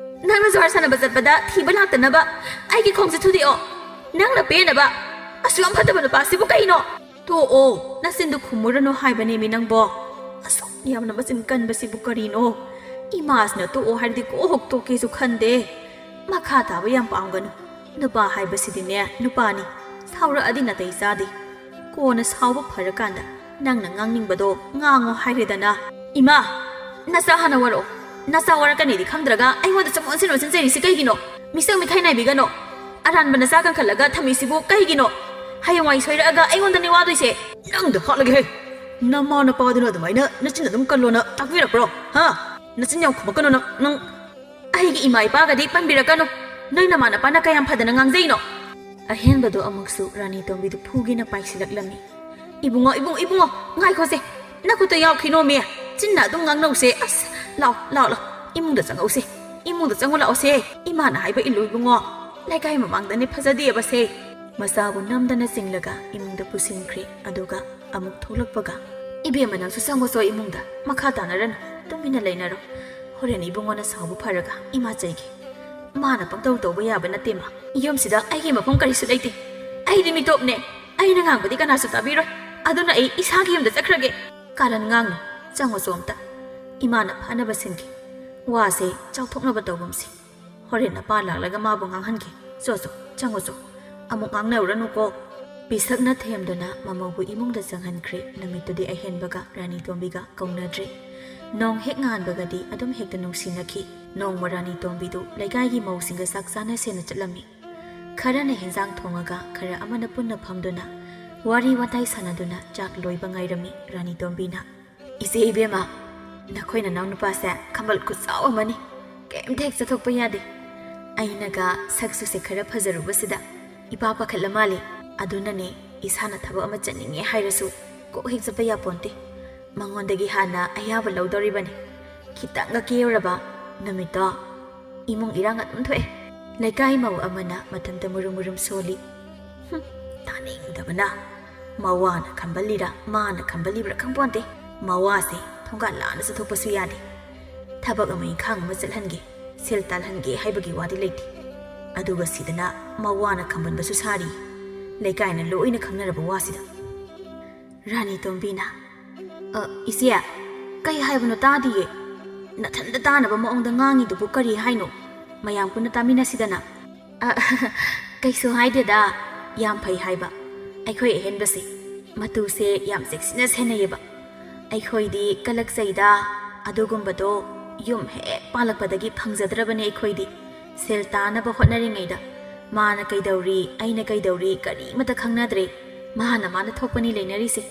ꯅꯪꯅ ꯖꯨꯍꯥꯔ ꯁꯥꯟꯅꯕ ꯆꯠꯄꯗ ꯊꯤꯕ ꯂꯥꯛꯇꯅꯕ ꯑꯩꯒꯤ ꯈꯣꯡꯁꯦ ꯊꯨꯗꯦꯛꯑꯣ꯫ ꯅꯪꯅ ꯄꯦꯟꯅꯕ꯫ ꯑꯁꯨꯛ ꯌꯥꯝ ꯐꯠꯇꯕ ꯅꯨꯄꯥꯁꯤꯕꯨ ꯀꯩꯅꯣ? ꯇꯣꯛꯑꯣ, ꯅꯆꯤꯟꯗꯨ ꯈꯨꯝꯃꯨꯔꯅꯨ ꯍꯥꯏꯕꯅꯦꯃꯤ ꯅꯪꯕꯣ꯫ ꯑꯁꯨꯛ ꯌꯥꯝꯅ ꯃꯆꯤꯟ ꯀꯟꯕꯁꯤꯕꯨ ꯀꯔꯤꯅꯣ? ꯏꯃꯥꯁꯤꯅ ꯇꯣꯛꯑꯣ ꯍꯥꯏꯔꯗꯤ ꯀꯣꯛ ꯍꯦꯛ ꯇꯣꯛꯀꯦꯁꯨ ꯈꯟꯗꯦ꯫ ꯃꯈꯥ ꯇꯥꯕ ꯌꯥꯝ ꯄꯥꯝꯒꯅꯨ꯫ ꯅꯨꯄꯥ ꯍꯥꯏꯕꯁꯤꯗꯤꯅꯦ, ꯅꯨꯄꯥꯅꯤ꯫ ꯁꯥꯎꯔꯛꯑꯗꯤ ꯅꯥꯇꯩ ꯆꯥꯗꯦ꯫ ꯀꯣꯟꯅ ꯁꯥꯎꯕ ꯐꯔꯀꯥꯟꯗ ꯅꯪꯅ ꯉꯥꯡꯅꯤꯡꯕꯗꯣ ꯉꯥꯡꯉꯣ ꯍꯥꯏꯔꯦꯗꯅ꯫ ꯏꯃꯥ! ꯅꯆꯥ ꯍꯥꯟꯅ ꯋꯥꯔꯛꯑꯣ꯫ ꯅꯆꯥ ꯋꯥꯔꯛꯀꯅꯤꯗꯤ ꯈꯪꯗ꯭ꯔꯒ ꯑꯩꯉꯣꯟꯗ ꯆꯃꯣꯠ ꯑꯣꯟꯁꯤꯟ ꯑꯣꯟꯁꯤꯟ ꯆꯩꯔꯤꯁꯤ ꯀꯩꯒꯤꯅꯣ? ꯃꯤꯆꯪ ꯃꯤꯈꯥꯏ ꯅꯥꯏꯕꯤꯒꯅꯣ꯫ ꯑꯔꯥꯟꯕ ꯅꯆꯥ ꯀꯟꯈꯠꯂꯒ ꯊꯝꯃꯤꯁꯤꯕꯨ ꯀꯩꯒꯤꯅꯣ? ꯍꯌꯦꯡꯋꯥꯏ ꯁꯣꯏꯔꯛꯑꯒ ꯑꯩꯉꯣꯟꯗꯅꯦ ꯋꯥꯗꯣꯏꯁꯦ꯫ ꯅꯪꯗ ꯍꯥꯠꯂꯒꯦꯍꯦ! ꯅꯃꯥ ꯅꯄꯥꯗꯨꯅ ꯑꯗꯨꯃꯥꯏꯅ ꯅꯆꯤꯟ ꯑꯗꯨꯝ ꯀꯜꯂꯣꯅ ꯇꯥꯛꯄꯤꯔꯛꯄ꯭ꯔꯣ? ꯍꯥ? ꯅꯆꯤꯟ ꯌꯥꯝ ꯈꯨꯝꯃꯛꯀꯅꯣ ꯅꯪ, ꯅꯪ꯫ ꯑꯩꯒꯤ ꯏꯃꯥ ꯏꯄꯥꯒꯗꯤ ꯄꯟꯕꯤꯔꯛꯀꯅꯨ꯫ ꯅꯣꯏ ꯅꯃꯥ ꯅꯄꯥꯅ ꯀꯌꯥꯝ ꯐꯗꯅ ꯉꯥꯡꯖꯩꯅꯣ? ꯑꯍꯦꯟꯕꯗꯣ ꯑꯃꯨꯛꯁꯨ ꯔꯥꯅꯤ ꯇꯣꯝꯕꯤꯗꯨ ꯐꯨꯒꯦꯅ ꯄꯥꯏꯁꯤꯜꯂꯛꯂꯝꯃꯤ꯫ "ꯏꯕꯨꯡꯉꯣ, ꯏꯕꯨꯡꯉꯣ, ꯏꯕꯨꯡꯉꯣ, ꯉꯥꯏꯈꯣꯁꯦ꯫ ꯅꯈꯨꯠꯇ ꯌꯥꯎꯈꯤꯅꯣꯃꯤ꯫ ꯆꯤꯟꯅ ꯑꯗꯨꯝ ꯉꯥꯡꯅꯧꯁꯦ꯫ ꯑꯁ, ꯂꯥꯎ, ꯂꯥꯎ, ꯂꯥꯎ꯫ ꯏꯃꯨꯡꯗ ꯆꯪꯉꯛꯎꯁꯦ꯫ ꯏꯃꯨꯡꯗ ꯆꯪꯉꯨ ꯂꯥꯛꯑꯣꯁꯦ꯫ ꯏꯃꯥꯅ ꯍꯥꯏꯕ ꯏꯜꯂꯨ ꯏꯕꯨꯡꯉꯣ꯫ ꯂꯩꯀꯥꯏ ꯃꯃꯥꯡꯗꯅꯦ ꯐꯖꯗꯦꯕꯁꯦ꯫" ꯃꯆꯥꯕꯨ ꯅꯝꯗꯅ ꯆꯤꯡꯂꯒ ꯏꯃꯨꯡꯗ ꯄꯨꯁꯤꯟꯈ꯭ꯔꯦ꯫ ꯑꯗꯨꯒ ꯑꯃꯨꯛ ꯊꯣꯛꯂꯛꯄꯒ, "ꯏꯕꯦꯝꯃ, ꯅꯪꯁꯨ ꯆꯪꯉꯣꯆꯣ ꯏꯃꯨꯡꯗ꯫ ꯃꯈꯥ ꯇꯥꯅꯔꯅꯨ꯫ ꯇꯨꯃꯤꯟꯅ ꯂꯩꯅꯔꯣ꯫ ꯍꯣꯔꯦꯟ ꯏꯕꯨꯡꯉꯣꯅ ꯁꯥꯎꯕ ꯐꯔꯒ ꯏꯃꯥ ꯆꯩꯒꯦ꯫ ꯃꯥꯅ ꯄꯪꯇꯧ ꯇꯧꯕ ꯌꯥꯕ ꯅꯠꯇꯦ, ꯃꯥ꯫ ꯌꯨꯝꯁꯤꯗ ꯑꯩꯒꯤ ꯃꯐꯝ ꯀꯔꯤꯁꯨ ꯂꯩꯇꯦ꯫ ꯑꯩꯗꯤ ꯃꯤꯇꯣꯞꯅꯦ꯫ ꯑꯩꯅ ꯉꯥꯡꯕꯗꯤ ꯀꯅꯥꯁꯨ ꯇꯥꯕꯤꯔꯣꯏ꯫ ꯑꯗꯨꯅ ꯑꯩ ꯏꯁꯥꯒꯤ ꯌꯨꯝꯗ ꯆꯠꯈ꯭ꯔꯒꯦ꯫" "ꯀꯥꯔꯟ ꯉꯥꯡꯅꯨ꯫ ꯆꯪꯉꯣꯆꯣ ꯑꯝꯇ꯫ ꯏꯃꯥꯅ ꯐꯥꯅꯕ ꯁꯤꯟꯒꯦ꯫ ꯋꯥꯁꯦ ꯆꯥꯎꯊꯣꯛꯅꯕ ꯇꯧꯒꯨꯝꯁꯤ꯫ ꯍꯣꯔꯦꯟ ꯅꯄꯥ ꯂꯥꯛꯂꯒ ꯃꯥꯕꯨ ꯉꯥꯡꯍꯟꯒꯦ꯫ ꯆꯣ, ꯆꯣ, ꯆꯪꯉꯣ, ꯆꯣ꯫ ꯑꯃꯨꯛ ꯉꯥꯡꯅꯔꯨꯔꯅꯨꯀꯣ꯫" ꯄꯤꯁꯛꯅ ꯊꯦꯝꯗꯨꯅ ꯃꯃꯧꯕꯨ ꯏꯃꯨꯡꯗ ꯆꯪꯍꯟꯈ꯭ꯔꯦ꯫ ꯅꯨꯃꯤꯠꯇꯨꯗꯤ ꯑꯍꯦꯟꯕꯒ ꯔꯥꯅꯤ ꯇꯣꯝꯕꯤꯒ ꯀꯧꯅꯗ꯭ꯔꯦ꯫ ꯅꯣꯡ ꯍꯦꯛ ꯉꯥꯟꯕꯒꯗꯤ ꯑꯗꯨꯝ ꯍꯦꯛꯇ ꯅꯨꯡꯁꯤꯅꯈꯤ꯫ ꯅꯣꯡꯃ ꯔꯥꯅꯤ ꯇꯣꯝꯕꯤꯗꯨ ꯂꯩꯀꯥꯏꯒꯤ ꯃꯧꯁꯤꯡꯒ ꯆꯥꯛ ꯆꯥꯅꯁꯦꯅ ꯆꯠꯂꯝꯃꯤ꯫ ꯈꯔꯅ ꯍꯦꯟꯖꯥꯡ ꯊꯣꯡꯉꯒ ꯈꯔ ꯑꯃꯅ ꯄꯨꯟꯅ ꯐꯝꯗꯨꯅ ꯋꯥꯔꯤ ꯋꯥꯇꯥꯏ ꯁꯥꯟꯅꯗꯨꯅ ꯆꯥꯛ ꯂꯣꯏꯕ ꯉꯥꯏꯔꯝꯃꯤ꯫ ꯔꯥꯅꯤ ꯇꯣꯝꯕꯤꯅ, "ꯏꯆꯦ ꯏꯕꯦꯝꯃ, ꯅꯈꯣꯏ ꯅꯅꯥꯎ ꯅꯨꯄꯥꯁꯦ ꯈꯝꯕꯜ ꯈꯨꯆꯥꯎ ꯑꯃꯅꯤ꯫ ꯀꯩꯝꯇ ꯍꯦꯛ ꯆꯠꯊꯣꯛꯄ ꯌꯥꯗꯦ꯫ ꯑꯩꯅꯒ ꯁꯛꯁꯨꯁꯦ ꯈꯔ ꯐꯖꯔꯨꯕꯁꯤꯗ ꯏꯄꯥ ꯄꯥꯈꯠꯂ ꯃꯥꯜꯂꯦ꯫ ꯑꯗꯨꯅꯅꯦ, ꯏꯁꯥꯅ ꯊꯕꯛ ꯑꯃ ꯆꯠꯅꯤꯡꯉꯦ ꯍꯥꯏꯔꯁꯨ ꯀꯣꯛ ꯍꯦꯛ ꯆꯠꯄ ꯌꯥꯄꯣꯟꯇꯦ꯫ ꯃꯉꯣꯟꯗꯒꯤ ꯍꯥꯟꯅ ꯑꯌꯥꯕ ꯂꯧꯗꯧꯔꯤꯕꯅꯤ꯫ ꯈꯤꯇꯪꯒ ꯀꯦꯔꯨꯔꯕ ꯅꯨꯃꯤꯠꯇꯣ ꯏꯃꯨꯡ ꯏꯔꯥꯡ ꯑꯗꯨꯝ ꯊꯣꯛꯑꯦ꯫ ꯂꯩꯀꯥꯏ ꯃꯧ ꯑꯃꯅ ꯃꯊꯟꯇ ꯃꯨꯔꯨꯝ ꯃꯨꯔꯨꯝ ꯁꯣꯜꯂꯤ꯫" "ꯍꯨꯝ, ꯇꯥꯅꯤꯡꯗꯕꯅ꯫ ꯃꯋꯥꯅ ꯈꯝꯕꯜꯂꯤꯔꯥ ꯃꯥꯅ ꯈꯝꯕꯜꯂꯤꯕ꯭ꯔꯥ ꯈꯪꯄꯣꯟꯇꯦ꯫ ꯃꯋꯥꯁꯦ ꯊꯣꯡꯒꯥꯜ ꯂꯥꯟꯅ ꯆꯠꯊꯣꯛꯄꯁꯨ ꯌꯥꯗꯦ꯫ ꯊꯕꯛ ꯑꯃ ꯏꯪꯈꯥꯡ ꯑꯃ ꯆꯠꯍꯟꯒꯦ, ꯁꯦꯜ ꯇꯥꯜꯍꯟꯒꯦ ꯍꯥꯏꯕꯒꯤ ꯋꯥꯗꯤ ꯂꯩꯇꯦ꯫ ꯑꯗꯨꯒ ꯁꯤꯗꯅ ꯃꯋꯥꯅ ꯈꯝꯕꯟꯕꯁꯨ ꯁꯥꯔꯤ꯫ ꯂꯩꯀꯥꯏꯅ ꯂꯣꯏꯅ ꯈꯪꯅꯔꯕ ꯋꯥꯁꯤꯗ꯫ ꯔꯥꯅꯤ ꯇꯣꯝꯕꯤꯅ, "ꯑ, ꯏꯆꯦ, ꯀꯩ ꯍꯥꯏꯕꯅꯣ ꯇꯥꯗꯤꯌꯦ꯫ ꯅꯊꯟꯗ ꯇꯥꯅꯕ ꯃꯑꯣꯡꯗ ꯉꯥꯡꯉꯤꯗꯨꯕꯨ ꯀꯔꯤ ꯍꯥꯏꯅꯣ? ꯃꯌꯥꯝ ꯄꯨꯟꯅ ꯇꯥꯃꯤꯟꯅꯁꯤꯗꯅ꯫" "ꯑ, ꯀꯩꯁꯨ ꯍꯥꯏꯗꯦꯗ, ꯌꯥꯝ ꯐꯩ ꯍꯥꯏꯕ꯫ ꯑꯩꯈꯣꯏ ꯑꯍꯦꯟꯕꯁꯦ ꯃꯇꯨꯁꯦ ꯌꯥꯝ ꯆꯦꯛꯁꯤꯟꯅ ꯁꯦꯟꯅꯩꯌꯦꯕ꯫ ꯑꯩꯈꯣꯏꯗꯤ ꯀꯂꯛꯆꯩꯗ, ꯑꯗꯨꯒꯨꯝꯕꯗꯣ ꯌꯨꯝ ꯍꯦꯛ ꯄꯥꯜꯂꯛꯄꯗꯒꯤ ꯐꯪꯖꯗ꯭ꯔꯕꯅꯦ ꯑꯩꯈꯣꯏꯗꯤ꯫ ꯁꯦꯜ ꯇꯥꯅꯕ ꯍꯣꯠꯅꯔꯤꯉꯩꯗ ꯃꯥꯅ ꯀꯩꯗꯧꯔꯤ, ꯑꯩꯅ ꯀꯩꯗꯧꯔꯤ, ꯀꯔꯤꯃꯇ ꯈꯪꯅꯗ꯭ꯔꯦ꯫ ꯃꯥꯅ ꯃꯥꯅ ꯊꯣꯛꯄꯅꯤ ꯂꯩꯅꯔꯤꯁꯦ꯫"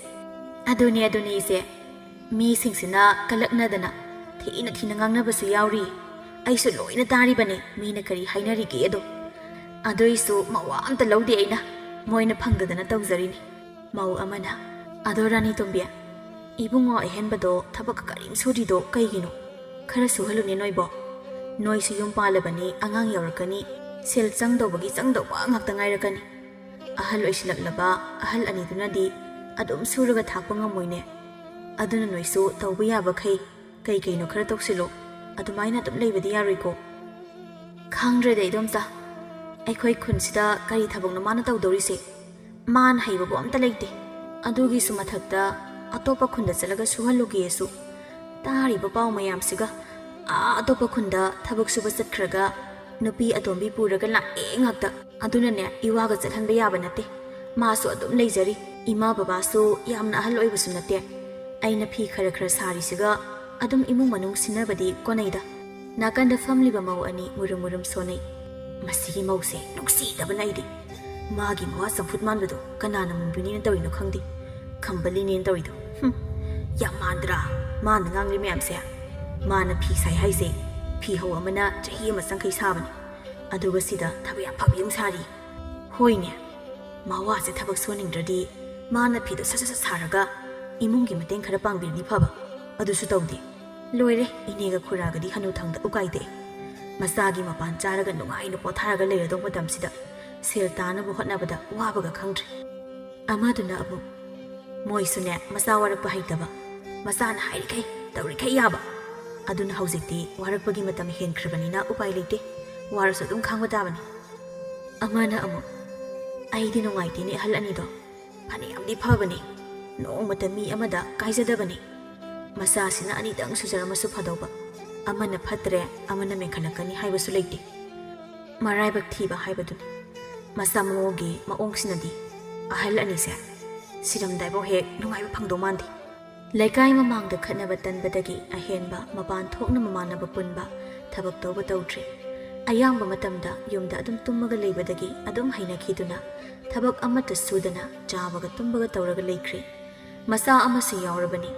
"ꯑꯗꯨꯅꯦ, ꯑꯗꯨꯅꯦ ꯏꯆꯦ꯫ ꯃꯤꯁꯤꯡꯁꯤꯅ ꯀꯂꯛꯅꯗꯅ ꯊꯤꯅ ꯊꯤꯅ ꯉꯥꯡꯅꯕꯁꯨ ꯌꯥꯎꯔꯤ꯫ ꯑꯩꯁꯨ ꯂꯣꯏꯅ ꯇꯥꯔꯤꯕꯅꯦ, ꯃꯤꯅ ꯀꯔꯤ ꯍꯥꯏꯅꯔꯤꯒꯦꯗꯣ꯫ ꯑꯗꯨꯏꯁꯨ ꯃꯋꯥ ꯑꯝꯇ ꯂꯧꯗꯦ ꯑꯩꯅ, ꯃꯣꯏꯅ ꯐꯪꯗꯗꯅ ꯇꯧꯖꯔꯤꯅꯤ꯫" ꯃꯧ ꯑꯃꯅ, "ꯑꯗꯣ ꯔꯥꯅꯤ ꯇꯣꯝꯕꯤ, ꯏꯕꯨꯡꯉꯣ ꯑꯍꯦꯟꯕꯗꯣ ꯊꯕꯛ ꯀꯔꯤꯝ ꯁꯨꯗ꯭ꯔꯤꯗꯣ ꯀꯩꯒꯤꯅꯣ? ꯈꯔ ꯁꯨꯍꯜꯂꯨꯅꯦ ꯅꯣꯏꯕꯣ꯫ ꯅꯣꯏꯁꯨ ꯌꯨꯝ ꯄꯥꯜꯂꯕꯅꯤ, ꯑꯉꯥꯡ ꯌꯥꯎꯔꯛꯀꯅꯤ, ꯁꯦꯜ ꯆꯪꯗꯧꯕꯒꯤ ꯆꯪꯗꯧꯕ ꯉꯥꯛꯇ ꯉꯥꯏꯔꯛꯀꯅꯤ꯫ ꯑꯍꯜ ꯑꯣꯏꯁꯤꯜꯂꯛꯂꯕ ꯑꯍꯜ ꯑꯅꯤꯗꯨꯅꯗꯤ ꯑꯗꯨꯝ ꯁꯨꯔꯒ ꯊꯥꯛꯄ ꯉꯝꯃꯣꯏꯅꯦ꯫ ꯑꯗꯨꯅ ꯅꯣꯏꯁꯨ ꯇꯧꯕ ꯌꯥꯕꯈꯩ ꯀꯩ ꯀꯩꯅꯣ ꯈꯔ ꯇꯧꯁꯤꯜꯂꯣ꯫ ꯑꯗꯨꯃꯥꯏꯅ ꯑꯗꯨꯝ ꯂꯩꯕꯗꯤ ꯌꯥꯔꯣꯏꯀꯣ꯫" "ꯈꯪꯗ꯭ꯔꯦꯗ ꯏꯗꯣꯝꯆꯥ, ꯑꯩꯈꯣꯏ ꯈꯨꯟꯁꯤꯗ ꯀꯔꯤ ꯊꯕꯛꯅꯣ ꯃꯥꯅ ꯇꯧꯗꯧꯔꯤꯁꯦ? ꯃꯥꯅ ꯍꯩꯕꯕꯨ ꯑꯝꯇ ꯂꯩꯇꯦ꯫ ꯑꯗꯨꯒꯤꯁꯨ ꯃꯊꯛꯇ ꯑꯇꯣꯞꯄ ꯈꯨꯟꯗ ꯆꯠꯂꯒ ꯁꯨꯍꯜꯂꯨꯒꯦꯁꯨ, ꯇꯥꯔꯤꯕ ꯄꯥꯎ ꯃꯌꯥꯝꯁꯤꯒ, ꯑꯥ ꯑꯇꯣꯞꯄ ꯈꯨꯟꯗ ꯊꯕꯛ ꯁꯨꯕ ꯆꯠꯈ꯭ꯔꯒ ꯅꯨꯄꯤ ꯑꯇꯣꯝꯕꯤ ꯄꯨꯔꯒ ꯂꯥꯛꯑꯦ ꯉꯥꯛꯇ꯫ ꯑꯗꯨꯅꯅꯦ, ꯏꯋꯥꯒ ꯆꯠꯍꯟꯕ ꯌꯥꯕ ꯅꯠꯇꯦ꯫ ꯃꯥꯁꯨ ꯑꯗꯨꯝ ꯂꯩꯖꯔꯤ꯫ ꯏꯃꯥ ꯕꯕꯥꯁꯨ ꯌꯥꯝꯅ ꯑꯍꯜ ꯑꯣꯏꯕꯁꯨ ꯅꯠꯇꯦ꯫ ꯑꯩꯅ ꯐꯤ ꯈꯔ ꯈꯔ ꯁꯥꯔꯤꯁꯤꯒ ꯑꯗꯨꯝ ꯏꯃꯨꯡ ꯃꯅꯨꯡ ꯁꯤꯟꯅꯕꯗꯤ ꯀꯣꯟꯅꯩꯗ꯫" ꯅꯥꯀꯟꯗ ꯐꯝꯂꯤꯕ ꯃꯧ ꯑꯅꯤ ꯃꯨꯔꯨꯝ ꯃꯨꯔꯨꯝ ꯁꯣꯟꯅꯩ꯫ "ꯃꯁꯤꯒꯤ ꯃꯧꯁꯦ ꯅꯨꯡꯁꯤꯗꯕꯅ ꯑꯩꯗꯤ꯫ ꯃꯥꯒꯤ ꯃꯋꯥ ꯆꯝꯐꯨꯠ ꯃꯥꯟꯕꯗꯣ ꯀꯅꯥꯅ ꯃꯨꯟꯕꯤꯅꯤꯅ ꯇꯧꯔꯤꯅꯣ ꯈꯪꯗꯦ꯫ ꯈꯝꯕꯜꯂꯤꯅꯦꯅ ꯇꯧꯔꯤꯗꯣ꯫ ꯍꯨꯝ, ꯌꯥꯝ ꯃꯥꯟꯗ꯭ꯔꯥ ꯃꯥꯅ ꯉꯥꯡꯂꯤ ꯃꯌꯥꯝꯁꯦ? ꯃꯥꯅ ꯐꯤ ꯁꯥꯏ ꯍꯥꯏꯁꯦ ꯐꯤ ꯍꯧ ꯑꯃꯅ ꯆꯍꯤ ꯑꯃ ꯆꯪꯈꯩ ꯁꯥꯕꯅꯤ꯫ ꯑꯗꯨꯒ ꯁꯤꯗ ꯊꯕꯛ ꯌꯥꯝ ꯐꯕꯤ ꯑꯃ ꯁꯥꯔꯤ꯫ ꯍꯣꯏꯅꯦ, ꯃꯋꯥꯁꯦ ꯊꯕꯛ ꯁꯨꯍꯟꯅꯤꯡꯗ꯭ꯔꯗꯤ ꯃꯥꯅ ꯐꯤꯗꯣ ꯁꯠ ꯁꯠ ꯁꯠ ꯁꯥꯔꯒ ꯏꯃꯨꯡꯒꯤ ꯃꯇꯦꯡ ꯈꯔ ꯄꯥꯡꯕꯤꯔꯗꯤ ꯐꯕ꯫ ꯑꯗꯨꯁꯨ ꯇꯧꯗꯦ꯫ ꯂꯣꯏꯔꯦ, ꯏꯅꯦꯒ ꯈꯨꯔꯥꯒꯗꯤ ꯍꯅꯨꯊꯪꯗ ꯎꯀꯥꯏ ꯇꯛꯑꯦ꯫ ꯃꯆꯥꯒꯤ ꯃꯄꯥꯟ ꯆꯥꯔꯒ ꯅꯨꯡꯉꯥꯏꯅ ꯄꯣꯊꯥꯔꯒ ꯂꯩꯔꯗꯧ ꯃꯇꯝꯁꯤꯗ ꯁꯦꯜ ꯇꯥꯅꯕ ꯍꯣꯠꯅꯕꯗ ꯋꯥꯕꯒ ꯈꯪꯗ꯭ꯔꯦ꯫ ꯑꯃꯗꯨꯅ ꯑꯃꯨꯛ, "ꯃꯣꯏꯁꯨꯅꯦ, ꯃꯆꯥ ꯋꯥꯔꯛꯄ ꯍꯩꯇꯕ, ꯃꯆꯥꯅ ꯍꯥꯏꯔꯤꯈꯩ ꯇꯧꯔꯤꯈꯩ ꯌꯥꯕ꯫ ꯑꯗꯨꯅ ꯍꯧꯖꯤꯛꯇꯤ ꯋꯥꯔꯛꯄꯒꯤ ꯃꯇꯝ ꯍꯦꯟꯈ꯭ꯔꯕꯅꯤꯅ ꯎꯄꯥꯏ ꯂꯩꯇꯦ, ꯋꯥꯔꯁꯨ ꯑꯗꯨꯝ ꯈꯥꯡꯕ ꯇꯥꯕꯅꯤ"꯫ ꯑꯃꯅ ꯑꯃꯨꯛ, "ꯑꯩꯗꯤ ꯅꯨꯡꯉꯥꯏꯇꯦꯅꯦ ꯑꯍꯜ ꯑꯅꯤꯗꯣ, ꯐꯅꯌꯥꯝꯗꯤ ꯐꯕꯅꯦ, ꯅꯣꯡꯃꯇ ꯃꯤ ꯑꯃꯗ ꯀꯥꯏꯖꯗꯕꯅꯦ꯫ ꯃꯆꯥꯁꯤꯅ ꯑꯅꯤꯗꯪ ꯁꯨꯖꯔꯝꯃꯁꯨ ꯐꯗꯧꯕ, ꯑꯃꯅ ꯐꯠꯇ꯭ꯔꯦ, ꯑꯃꯅ ꯃꯦꯟꯈꯠꯂꯛꯀꯅꯤ ꯍꯥꯏꯕꯁꯨ ꯂꯩꯇꯦ꯫ ꯃꯔꯥꯏꯕꯛ ꯊꯤꯕ ꯍꯥꯏꯕꯗꯨꯅꯤ꯫ ꯃꯆꯥ ꯃꯎꯒꯤ ꯃꯑꯣꯡꯁꯤꯅꯗꯤ ꯑꯍꯜ ꯑꯅꯤꯁꯦ ꯁꯤꯔꯝꯗꯥꯏꯐꯥꯎ ꯍꯦꯛ ꯅꯨꯡꯉꯥꯏꯕ ꯐꯪꯗꯧ ꯃꯥꯟꯗꯦ"꯫ ꯂꯩꯀꯥꯏ ꯃꯃꯥꯡꯗ ꯈꯠꯅꯕ ꯇꯟꯕꯗꯒꯤ ꯑꯍꯦꯟꯕ ꯃꯄꯥꯟ ꯊꯣꯛꯅ ꯃꯃꯥꯟꯅꯕ ꯄꯨꯟꯕ, ꯊꯕꯛ ꯇꯧꯕ ꯇꯧꯗ꯭ꯔꯦ꯫ ꯑꯌꯥꯝꯕ ꯃꯇꯝꯗ ꯌꯨꯝꯗ ꯑꯗꯨꯝ ꯇꯨꯝꯃꯒ ꯂꯩꯕꯗꯒꯤ ꯑꯗꯨꯝ ꯍꯩꯅꯈꯤꯗꯨꯅ ꯊꯕꯛ ꯑꯃꯠꯇ ꯁꯨꯗꯅ ꯆꯥꯕꯒ ꯇꯨꯝꯕꯒ ꯇꯧꯔꯒ ꯂꯩꯈ꯭ꯔꯦ꯫ ꯃꯆꯥ ꯑꯃꯁꯨ ꯌꯥꯎꯔꯕꯅꯤ꯫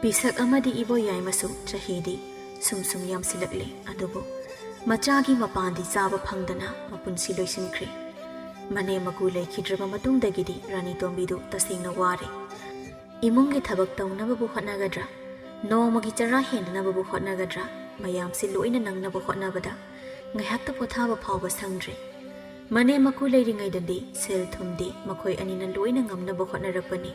ꯄꯤꯁꯛ ꯑꯃꯗꯤ ꯏꯕꯣ ꯌꯥꯏꯃꯁꯨ ꯆꯍꯤꯗꯤ ꯁꯨꯝ ꯁꯨꯝ ꯌꯥꯝꯁꯤꯜꯂꯛꯂꯦ, ꯑꯗꯨꯕꯨ ꯃꯆꯥꯒꯤ ꯃꯄꯥꯟꯗꯤ ꯆꯥꯕ ꯐꯪꯗꯅ ꯃꯄꯨꯟꯁꯤ ꯂꯣꯏꯁꯤꯟꯈ꯭ꯔꯦ꯫ ꯃꯅꯦꯝ ꯃꯀꯨ ꯂꯩꯈꯤꯗ꯭ꯔꯕ ꯃꯇꯨꯡꯗꯒꯤꯗꯤ ꯔꯥꯅꯤ ꯇꯣꯝꯕꯤꯗꯨ ꯇꯁꯦꯡꯅ ꯋꯥꯔꯦ꯫ ꯏꯃꯨꯡꯒꯤ ꯊꯕꯛ ꯇꯧꯅꯕꯕꯨ ꯍꯣꯠꯅꯒꯗ꯭ꯔꯥ, ꯅꯣꯡꯃꯒꯤ ꯆꯔꯥ ꯍꯦꯟꯅꯅꯕꯕꯨ ꯍꯣꯠꯅꯒꯗ꯭ꯔꯥ, ꯃꯌꯥꯝꯁꯤ ꯂꯣꯏꯅ ꯅꯪꯅꯕ ꯍꯣꯠꯅꯕꯗ ꯉꯥꯏꯍꯥꯛꯇ ꯄꯣꯊꯥꯕ ꯐꯥꯎꯕ ꯁꯪꯗ꯭ꯔꯦ꯫ ꯃꯅꯦꯝ ꯃꯀꯨ ꯂꯩꯔꯤꯉꯩꯗꯗꯤ ꯁꯦꯜ ꯊꯨꯝꯗꯤ ꯃꯈꯣꯏ ꯑꯅꯤꯅ ꯂꯣꯏꯅ ꯉꯝꯅꯕ ꯍꯣꯠꯅꯔꯛꯄꯅꯤ꯫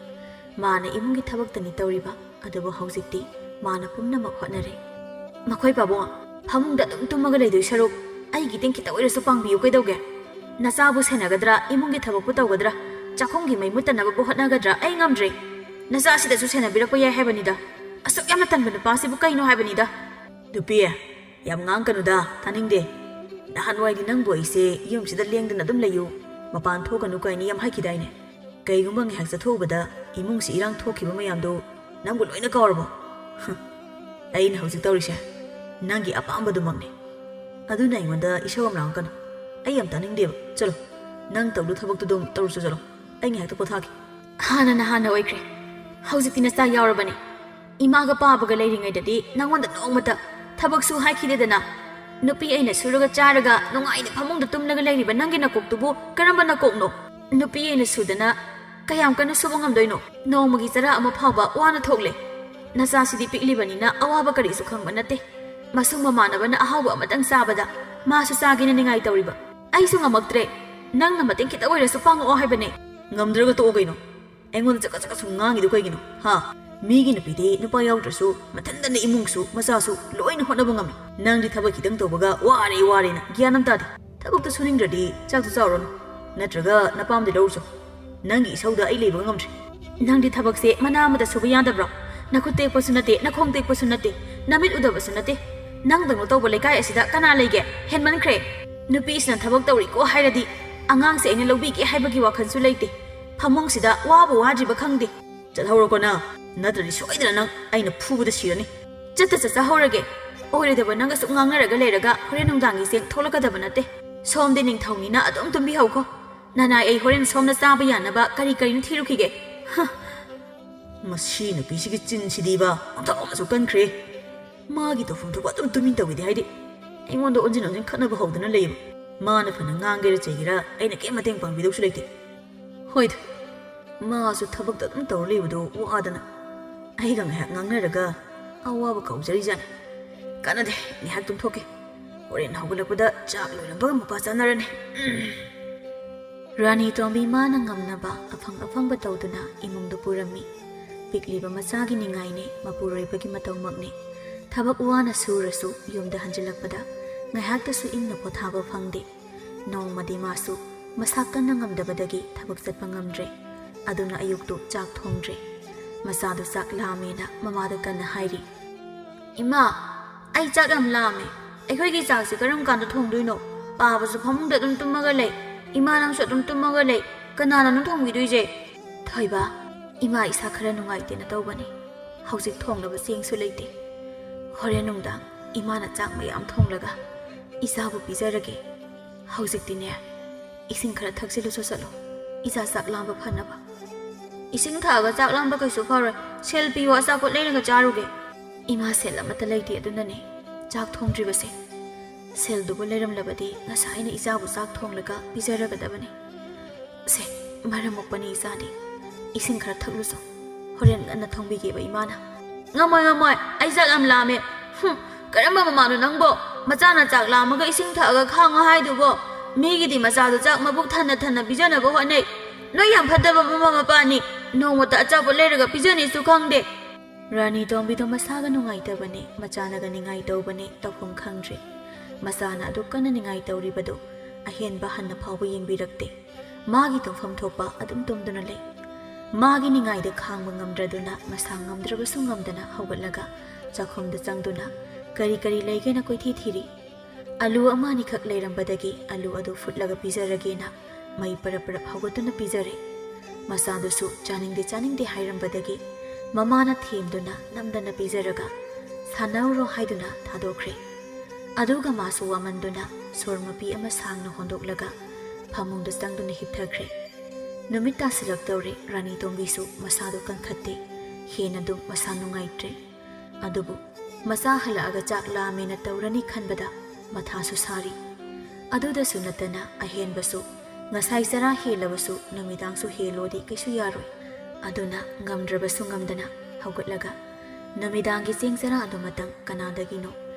ꯃꯥꯅ ꯏꯃꯨꯡꯒꯤ ꯊꯕꯛꯇꯅꯤ ꯇꯧꯔꯤꯕ, ꯑꯗꯨꯕꯨ ꯍꯧꯖꯤꯛꯇꯤ ꯃꯥꯅ ꯄꯨꯝꯅꯃꯛ ꯍꯣꯠꯅꯔꯦ꯫ "ꯃꯈꯣꯏ ꯄꯥꯕꯨꯡ, ꯐꯃꯨꯡꯗ ꯑꯗꯨꯝ ꯇꯨꯝꯃꯒ ꯂꯩꯗꯣꯏ ꯁꯔꯨꯛ ꯑꯩꯒꯤ ꯇꯦꯡ ꯈꯤꯇ ꯑꯣꯏꯔꯁꯨ ꯄꯥꯡꯕꯤꯌꯨ ꯀꯩꯗꯧꯒꯦ? ꯅꯆꯥꯕꯨ ꯁꯦꯟꯅꯒꯗ꯭ꯔꯥ, ꯏꯃꯨꯡꯒꯤ ꯊꯕꯛꯄꯨ ꯇꯧꯒꯗ꯭ꯔꯥ, ꯆꯥꯛꯈꯨꯝꯒꯤ ꯃꯩ ꯃꯨꯠꯇꯅꯕꯕꯨ ꯍꯣꯠꯅꯒꯗ꯭ꯔꯥ? ꯑꯩ ꯉꯝꯗ꯭ꯔꯦ꯫ ꯅꯆꯥꯁꯤꯗꯁꯨ ꯁꯦꯟꯅꯕꯤꯔꯛꯄ ꯌꯥꯏ ꯍꯥꯏꯕꯅꯤꯗ꯫ ꯑꯁꯨꯛ ꯌꯥꯝꯅ ꯇꯟꯕ ꯅꯨꯄꯥꯁꯤꯕꯨ ꯀꯩꯅꯣ ꯍꯥꯏꯕꯅꯤꯗ"꯫ "ꯅꯨꯄꯤ, ꯌꯥꯝ ꯉꯥꯡꯒꯅꯨꯗ, ꯇꯥꯅꯤꯡꯗꯦ꯫ ꯅꯍꯥꯟꯋꯥꯏꯗꯤ ꯅꯪꯕꯨ ꯑꯩꯁꯦ ꯌꯨꯝꯁꯤꯗ ꯂꯦꯡꯗꯅ ꯑꯗꯨꯝ ꯂꯩꯌꯨ, ꯃꯄꯥꯟ ꯊꯣꯛꯀꯅꯨ ꯀꯥꯏꯅ ꯌꯥꯝ ꯍꯥꯏꯈꯤꯗꯥꯏꯅꯦ? ꯀꯩꯒꯨꯝꯕ ꯉꯥꯏꯍꯥꯛ ꯆꯠꯊꯣꯛꯎꯕꯗ ꯏꯃꯨꯡꯁꯤ ꯏꯔꯥꯡ ꯊꯣꯛꯈꯤꯕ ꯃꯌꯥꯝꯗꯣ ꯅꯪꯕꯨ ꯂꯣꯏꯅ ꯀꯥꯎꯔꯕꯣ?" "ꯍꯨꯝ, ꯑꯩꯅ ꯍꯧꯖꯤꯛ ꯇꯧꯔꯤꯁꯦ ꯅꯪꯒꯤ ꯑꯄꯥꯝꯕꯗꯨꯃꯛꯅꯦ꯫ ꯑꯗꯨꯅ ꯑꯩꯉꯣꯟꯗ ꯏꯁꯧ ꯌꯥꯝ ꯂꯥꯡꯉꯛꯀꯅꯨ꯫ ꯑꯩ ꯌꯥꯝ ꯇꯥꯅꯤꯡꯗꯦꯕ꯫ ꯆꯠꯂꯣ, ꯅꯪ ꯇꯧꯗꯧ ꯊꯕꯛꯇꯨ ꯑꯗꯨꯝ ꯇꯧꯔꯨꯆꯣ, ꯆꯠꯂꯣ꯫ ꯑꯩ ꯉꯥꯏꯍꯥꯛꯇ ꯄꯣꯊꯥꯒꯦ"꯫ "ꯍꯥꯟꯅꯅ ꯍꯥꯟꯅ ꯑꯣꯏꯈ꯭ꯔꯦ꯫ ꯍꯧꯖꯤꯛꯇꯤ ꯅꯆꯥ ꯌꯥꯎꯔꯕꯅꯤ꯫ ꯏꯃꯥꯒ ꯄꯥꯕꯒ ꯂꯩꯔꯤꯉꯩꯗꯗꯤ ꯅꯉꯣꯟꯗ ꯅꯣꯡꯃꯇ ꯊꯕꯛ ꯁꯨ ꯍꯥꯏꯈꯤꯗꯦꯗꯅ꯫ ꯅꯨꯄꯤ ꯑꯩꯅ ꯁꯨꯔꯒ ꯆꯥꯔꯒ ꯅꯨꯡꯉꯥꯏꯅ ꯐꯃꯨꯡꯗ ꯇꯨꯝꯂꯒ ꯂꯩꯔꯤꯕ ꯅꯪꯒꯤ ꯅꯀꯣꯛꯇꯨꯕꯨ ꯀꯔꯝꯕ ꯅꯀꯣꯛꯅꯣ? ꯅꯨꯄꯤ ꯑꯩꯅ ꯁꯨꯗꯅ ꯀꯌꯥꯝ ꯀꯟꯅ ꯁꯨꯕ ꯉꯝꯗꯣꯏꯅꯣ? ꯅꯣꯡꯃꯒꯤ ꯆꯔꯥ ꯑꯃ ꯐꯥꯎꯕ ꯋꯥꯅ ꯊꯣꯛꯂꯦ꯫ ꯅꯆꯥꯁꯤꯗꯤ ꯄꯤꯛꯂꯤꯕꯅꯤꯅ ꯑꯋꯥꯕ ꯀꯔꯤꯁꯨ ꯈꯪꯕ ꯅꯠꯇꯦ꯫ ꯃꯁꯨꯡ ꯃꯃꯥꯟꯅꯕꯅ ꯑꯍꯥꯎꯕ ꯑꯃꯇꯪ ꯆꯥꯕꯗ ꯃꯥꯁꯨ ꯆꯥꯒꯦꯅ ꯅꯤꯡꯉꯥꯏ ꯇꯧꯔꯤꯕ꯫ ꯑꯩꯁꯨ ꯉꯝꯃꯛꯇ꯭ꯔꯦ"꯫ ꯅꯪꯅ ꯃꯇꯦꯡ ꯈꯤꯇ ꯑꯣꯏꯔꯁꯨ ꯄꯥꯡꯉꯛꯑꯣ ꯍꯥꯏꯕꯅꯦ꯫ ꯉꯝꯗ꯭ꯔꯒ ꯇꯣꯛꯑꯣ ꯀꯩꯅꯣ꯫ ꯑꯩꯉꯣꯟꯗ ꯆꯀꯠ ꯆꯀꯠ ꯁꯨꯝ ꯉꯥꯡꯉꯤꯗꯣ ꯀꯩꯒꯤꯅꯣ? ꯍꯥ? ꯃꯤꯒꯤ ꯅꯨꯄꯤꯗꯤ ꯅꯨꯄꯥ ꯌꯥꯎꯗ꯭ꯔꯁꯨ ꯃꯊꯟꯇꯅ ꯏꯃꯨꯡꯁꯨ ꯃꯆꯥꯁꯨ ꯂꯣꯏꯅ ꯍꯣꯠꯅꯕ ꯉꯝꯃꯤ꯫ ꯅꯪꯗꯤ ꯊꯕꯛ ꯈꯤꯇꯪ ꯇꯧꯕꯒ "ꯋꯥꯔꯦ, ꯋꯥꯔꯦꯅ" ꯒ꯭ꯌꯥꯟ ꯑꯃ ꯇꯥꯗꯦ꯫ ꯊꯕꯛꯇꯣ ꯁꯨꯅꯤꯡꯗ꯭ꯔꯗꯤ ꯆꯥꯛꯇꯣ ꯆꯥꯎꯔꯅꯨ, ꯅꯠꯇ꯭ꯔꯒ ꯅꯄꯥꯝꯗ ꯂꯧꯔꯨꯆꯣ꯫ ꯅꯪꯒꯤ ꯏꯁꯧꯗ ꯑꯩ ꯂꯩꯕ ꯉꯝꯗ꯭ꯔꯦ꯫ ꯅꯪꯗꯤ ꯊꯕꯛꯁꯦ ꯃꯅꯥ ꯑꯃꯗ ꯁꯨꯕ ꯌꯥꯗꯕ꯭ꯔꯣ? ꯅꯈꯨꯠ ꯇꯦꯛꯄꯁꯨ ꯅꯠꯇꯦ, ꯅꯈꯣꯡ ꯇꯦꯛꯄꯁꯨ ꯅꯠꯇꯦ, ꯅꯃꯤꯠ ꯎꯗꯕꯁꯨ ꯅꯠꯇꯦ꯫ ꯅꯪꯗꯧꯅ ꯇꯧꯕ ꯂꯩꯀꯥꯏ ꯑꯁꯤꯗ ꯀꯅꯥ ꯂꯩꯒꯦ? ꯍꯦꯟꯃꯟꯈ꯭ꯔꯦ꯫ ꯅꯨꯄꯤꯁꯤꯅ ꯊꯕꯛ ꯇꯧꯔꯤꯀꯣ ꯍꯥꯏꯔꯗꯤ ꯑꯉꯥꯡꯁꯦ ꯑꯩꯅ ꯂꯧꯕꯤꯒꯦ ꯍꯥꯏꯕꯒꯤ ꯋꯥꯈꯜꯁꯨ ꯂꯩꯇꯦ꯫ ꯐꯃꯨꯡꯁꯤꯗ ꯋꯥꯕꯨ ꯋꯥꯗ꯭ꯔꯤꯕ ꯈꯪꯗꯦ꯫ ꯆꯠꯍꯧꯔꯣꯀꯣ ꯅꯪ, ꯅꯠꯇ꯭ꯔꯗꯤ ꯁꯣꯏꯗꯅ ꯅꯪ ꯑꯩꯅ ꯐꯨꯕꯗ ꯁꯤꯔꯅꯤ꯫ ꯆꯠꯇ ꯆꯠꯆꯍꯧꯔꯒꯦ꯫ ꯑꯣꯏꯔꯣꯏꯗꯕ ꯅꯪꯒ ꯁꯨꯝ ꯉꯥꯡꯅꯔꯒ ꯂꯩꯔꯒ ꯍꯣꯔꯦꯟ ꯅꯨꯡꯗꯥꯡꯒꯤ ꯆꯦꯡ ꯊꯣꯛꯂꯛꯀꯗꯕ ꯅꯠꯇꯦ꯫ ꯁꯣꯝꯗꯤ ꯅꯤꯡꯊꯧꯅꯤꯅ ꯑꯗꯨꯝ ꯇꯨꯝꯕꯤꯍꯧꯀꯣ꯫ ꯅꯅꯥꯏ ꯑꯩ ꯍꯣꯔꯦꯟ ꯁꯣꯝꯅ ꯆꯥꯕ ꯌꯥꯅꯕ ꯀꯔꯤ ꯀꯔꯤꯅꯣ ꯊꯤꯔꯨꯈꯤꯒꯦ꯫ ꯍ꯫ ꯃꯁꯤ ꯅꯨꯄꯤꯁꯤꯒꯤ ꯆꯤꯟꯁꯤꯗꯤꯕ ꯑꯣꯟꯊꯣꯛꯅꯁꯨ ꯀꯟꯈ꯭ꯔꯦ꯫ ꯃꯥꯒꯤ ꯇꯧꯐꯝ ꯊꯣꯛꯄ ꯑꯗꯨꯝ ꯇꯨꯃꯤꯟ ꯇꯧꯏꯗꯤ ꯍꯥꯏꯗꯤ ꯑꯩꯉꯣꯟꯗ ꯑꯣꯟꯁꯤꯟ ꯑꯣꯟꯁꯤꯟ ꯈꯠꯅꯕ ꯍꯧꯗꯨꯅ ꯂꯩꯌꯦꯕ꯫ ꯃꯥꯅ ꯐꯅ ꯉꯥꯡꯒꯦꯔꯥ ꯆꯩꯒꯦꯔꯥ ꯑꯩꯅ ꯀꯩꯝ ꯃꯇꯦꯡ ꯄꯥꯡꯕꯤꯗꯧꯁꯨ ꯂꯩꯇꯦ꯫ ꯍꯣꯏꯗ, ꯃꯥꯁꯨ ꯊꯕꯛꯇ ꯑꯗꯨꯝ ꯇꯧꯔ ꯂꯩꯕꯗꯣ ꯋꯥꯗꯅ ꯑꯩꯒ ꯉꯥꯏꯍꯥꯛ ꯉꯥꯡꯅꯔꯒ ꯑꯋꯥꯕ ꯀꯥꯎꯖꯔꯤꯖꯥꯠꯅꯤ꯫ ꯀꯥꯟꯅꯗꯦ, ꯉꯥꯏꯍꯥꯛ ꯇꯨꯝꯊꯣꯛꯀꯦ꯫ ꯍꯣꯔꯦꯟ ꯍꯧꯒꯠꯂꯛꯄꯗ ꯆꯥꯛ ꯂꯣꯏꯔꯝꯕꯒ ꯃꯄꯥ ꯆꯥꯅꯔꯅꯤ꯫ ꯎꯝ꯫ ꯔꯥꯅꯤ ꯇꯣꯝꯕꯤ ꯃꯥꯅ ꯉꯝꯅꯕ ꯑꯐꯪ ꯑꯐꯪꯕ ꯇꯧꯗꯨꯅ ꯏꯃꯨꯡꯗꯨ ꯄꯨꯔꯝꯃꯤ꯫ ꯄꯤꯛꯂꯤꯕ ꯃꯆꯥꯒꯤ ꯅꯤꯡꯉꯥꯏꯅꯤ, ꯃꯄꯨꯔꯣꯏꯕꯒꯤ ꯃꯇꯧꯃꯛꯅꯤ꯫ ꯊꯕꯛ ꯋꯥꯅ ꯁꯨꯔꯁꯨ ꯌꯨꯝꯗ ꯍꯟꯖꯤꯜꯂꯛꯄꯗ ꯉꯥꯏꯍꯥꯛꯇꯁꯨ ꯏꯪꯅ ꯄꯣꯊꯥꯕ ꯐꯪꯗꯦ꯫ ꯅꯣꯡꯃꯗꯤ ꯃꯥꯁꯨ ꯃꯁꯥ ꯀꯟꯅ ꯉꯝꯗꯕꯗꯒꯤ ꯊꯕꯛ ꯆꯠꯄ ꯉꯝꯗ꯭ꯔꯦ꯫ ꯑꯗꯨꯅ ꯑꯌꯨꯛꯇꯨ ꯆꯥꯛ ꯊꯣꯡꯗ꯭ꯔꯦ꯫ ꯃꯆꯥꯗꯨ ꯆꯥꯛ ꯂꯥꯝꯃꯦꯅ ꯃꯃꯥꯗ ꯀꯟꯅ ꯍꯥꯏꯔꯤ꯫ "ꯏꯃꯥ, ꯑꯩ ꯆꯥꯛ ꯌꯥꯝ ꯂꯥꯝꯃꯦ꯫ ꯑꯩꯈꯣꯏꯒꯤ ꯆꯥꯛꯁꯤ ꯀꯔꯝ ꯀꯥꯟꯗ ꯊꯣꯡꯗꯣꯏꯅꯣ? ꯄꯥꯕꯁꯨ ꯐꯃꯨꯡꯗ ꯑꯗꯨꯝ ꯇꯨꯝꯃꯒ ꯂꯩ꯫ ꯏꯃꯥ ꯅꯪꯁꯨ ꯑꯗꯨꯝ ꯇꯨꯝꯃꯒ ꯂꯩ꯫ ꯀꯅꯥꯅꯅꯣ ꯊꯣꯡꯕꯤꯗꯣꯏꯁꯦ?" "ꯊꯣꯏꯕ, ꯏꯃꯥ ꯏꯁꯥ ꯈꯔ ꯅꯨꯡꯉꯥꯏꯇꯦꯅ ꯇꯧꯕꯅꯤ꯫ ꯍꯧꯖꯤꯛ ꯊꯣꯡꯅꯕ ꯆꯦꯡꯁꯨ ꯂꯩꯇꯦ꯫ ꯍꯣꯔꯦꯟ ꯅꯨꯡꯗꯥꯡ ꯏꯃꯥꯅ ꯆꯥꯛ ꯃꯌꯥꯝ ꯊꯣꯡꯂꯒ ꯏꯆꯥꯕꯨ ꯄꯤꯖꯔꯒꯦ꯫ ꯍꯧꯖꯤꯛꯇꯤꯅꯦ, ꯏꯁꯤꯡ ꯈꯔ ꯊꯛꯆꯤꯜꯂꯨꯆꯣ ꯆꯠꯂꯣ, ꯏꯆꯥ ꯆꯥꯛ ꯂꯥꯝꯕ ꯐꯅꯕ꯫" "ꯏꯁꯤꯡ ꯊꯛꯑꯒ ꯆꯥꯛ ꯂꯥꯝꯕ ꯀꯩꯁꯨ ꯐꯔꯣꯏ꯫ ꯁꯦꯜ ꯄꯤꯌꯣ, ꯑꯆꯥꯄꯣꯠ ꯂꯩꯔꯒ ꯆꯥꯔꯨꯒꯦ꯫" "ꯏꯃꯥ ꯁꯦꯜ ꯑꯃꯠꯇ ꯂꯩꯇꯦ, ꯑꯗꯨꯅꯅꯦ ꯆꯥꯛ ꯊꯣꯡꯗ꯭ꯔꯤꯕꯁꯦ꯫ ꯁꯦꯜꯗꯨꯕꯨ ꯂꯩꯔꯝꯂꯕꯗꯤ ꯉꯁꯥꯏꯅ ꯏꯆꯥꯕꯨ ꯆꯥꯛ ꯊꯣꯡꯂꯒ ꯄꯤꯖꯔꯒꯗꯕꯅꯤ꯫ ꯁꯦ, ꯃꯔꯝ ꯃꯣꯛꯄꯅꯤ ꯏꯆꯥꯗꯤ, ꯏꯁꯤꯡ ꯈꯔ ꯊꯛꯂꯨꯆꯣ, ꯍꯣꯔꯦꯟ ꯉꯟꯅ ꯊꯣꯡꯕꯤꯒꯦꯕ ꯏꯃꯥꯅ꯫" "ꯉꯝꯃꯣꯏ, ꯉꯝꯃꯣꯏ, ꯑꯩ ꯆꯥꯛ ꯌꯥꯝ ꯂꯥꯝꯃꯦ꯫" "ꯍꯨꯝ, ꯀꯔꯝꯕ ꯃꯃꯥꯅꯣ ꯅꯪꯕꯣ? ꯃꯆꯥꯅ ꯆꯥꯛ ꯂꯥꯝꯃꯒ ꯏꯁꯤꯡ ꯊꯛꯑꯒ ꯈꯥꯡꯉꯣ ꯍꯥꯏꯗꯨꯕꯣ? ꯃꯤꯒꯤꯗꯤ ꯃꯆꯥꯗꯣ ꯆꯥꯛ ꯃꯕꯨꯛ ꯊꯟꯅ ꯊꯟꯅ ꯄꯤꯖꯅꯕ ꯍꯣꯠꯅꯩ꯫ ꯅꯣꯏ ꯌꯥꯝ ꯐꯠꯇꯕ ꯃꯃꯥ ꯃꯄꯥꯅꯤ꯫ ꯅꯣꯡꯃꯇ ꯑꯆꯥꯄꯣꯠ ꯂꯩꯔꯒ ꯄꯤꯖꯅꯤꯁꯨ ꯈꯪꯗꯦ꯫ ꯔꯥꯅꯤ ꯇꯣꯝꯕꯤꯗꯣ ꯃꯁꯥꯒ ꯅꯨꯡꯉꯥꯏꯇꯕꯅꯦ, ꯃꯆꯥꯅꯒ ꯅꯤꯡꯉꯥꯏ ꯇꯧꯕꯅꯦ, ꯇꯧꯐꯝ ꯈꯪꯗ꯭ꯔꯦ꯫ ꯃꯆꯥꯅ ꯑꯗꯨꯛ ꯀꯟꯅ ꯅꯤꯡꯉꯥꯏ ꯇꯧꯔꯤꯕꯗꯣ ꯑꯍꯦꯟꯕ ꯍꯟꯅ ꯐꯥꯎꯕ ꯌꯦꯡꯕꯤꯔꯛꯇꯦ꯫ ꯃꯥꯒꯤ ꯇꯨꯝꯐꯝ ꯊꯣꯛꯄ ꯑꯗꯨꯝ ꯇꯨꯝꯗꯨꯅ ꯂꯩ꯫ ꯃꯥꯒꯤ ꯅꯤꯡꯉꯥꯏꯗ ꯈꯥꯡꯕ ꯉꯝꯗ꯭ꯔꯗꯨꯅ ꯃꯁꯥ ꯉꯝꯗ꯭ꯔꯕꯁꯨ ꯉꯝꯗꯅ ꯍꯧꯒꯠꯂꯒ ꯆꯥꯛꯈꯨꯝꯗ ꯆꯪꯗꯨꯅ ꯀꯔꯤ ꯀꯔꯤ ꯂꯩꯒꯦꯅ ꯀꯣꯏꯊꯤ ꯊꯤꯔꯤ꯫ ꯑꯂꯨ ꯑꯃ ꯑꯅꯤꯈꯛ ꯂꯩꯔꯝꯕꯗꯒꯤ ꯑꯂꯨ ꯑꯗꯨ ꯐꯨꯠꯂꯒ ꯄꯤꯖꯔꯒꯦꯅ ꯃꯩ ꯄꯔꯞ ꯄꯔꯞ ꯍꯧꯒꯠꯇꯨꯅ ꯄꯤꯖꯔꯦ꯫ ꯃꯆꯥꯗꯨꯁꯨ ꯆꯥꯅꯤꯡꯗꯦ ꯆꯥꯅꯤꯡꯗꯦ ꯍꯥꯏꯔꯝꯕꯗꯒꯤ ꯃꯃꯥꯅ ꯊꯦꯝꯗꯨꯅ ꯅꯝꯗꯅ ꯄꯤꯖꯔꯒ, "ꯁꯥꯟꯅꯧꯔꯣ" ꯍꯥꯏꯗꯨꯅ ꯊꯥꯗꯣꯛꯈ꯭ꯔꯦ꯫ ꯑꯗꯨꯒ ꯃꯥꯁꯨ ꯋꯥꯃꯟꯗꯨꯅ ꯁꯣꯔ ꯃꯄꯤ ꯑꯃ ꯁꯥꯡꯅ ꯍꯣꯟꯗꯣꯛꯂꯒ ꯐꯃꯨꯡꯗ ꯆꯪꯗꯨꯅ ꯍꯤꯞꯊꯈ꯭ꯔꯦ꯫ ꯅꯨꯃꯤꯠ ꯇꯥꯁꯤꯜꯂꯛꯇꯧꯔꯦ꯫ ꯔꯥꯅꯤ ꯇꯣꯝꯕꯤꯁꯨ ꯃꯁꯥꯗꯨ ꯀꯟꯈꯠꯇꯦ꯫ ꯍꯦꯟꯅ ꯑꯗꯨꯝ ꯃꯁꯥ ꯅꯨꯡꯉꯥꯏꯇ꯭ꯔꯦ꯫ ꯑꯗꯨꯕꯨ ꯃꯆꯥ ꯍꯜꯂꯛꯑꯒ ꯆꯥꯛ ꯂꯥꯝꯃꯦꯅ ꯇꯧꯔꯅꯤ ꯈꯟꯕꯗ ꯃꯊꯥꯁꯨ ꯁꯥꯔꯤ꯫ ꯑꯗꯨꯗꯁꯨ ꯅꯠꯇꯅ ꯑꯍꯦꯟꯕꯁꯨ, ꯉꯁꯥꯏ ꯆꯔꯥ ꯍꯦꯜꯂꯕꯁꯨ ꯅꯨꯃꯤꯗꯥꯡꯁꯨ ꯍꯦꯜꯂꯣꯗꯤ ꯀꯩꯁꯨ ꯌꯥꯔꯣꯏ꯫ ꯑꯗꯨꯅ ꯉꯝꯗ꯭ꯔꯕꯁꯨ ꯉꯝꯗꯅ ꯍꯧꯒꯠꯂꯒ ꯅꯨꯃꯤꯗꯥꯡꯒꯤ ꯆꯦꯡ ꯆꯔꯥ ꯑꯗꯨꯃꯇꯪ ꯀꯅꯥꯗꯒꯤꯅꯣ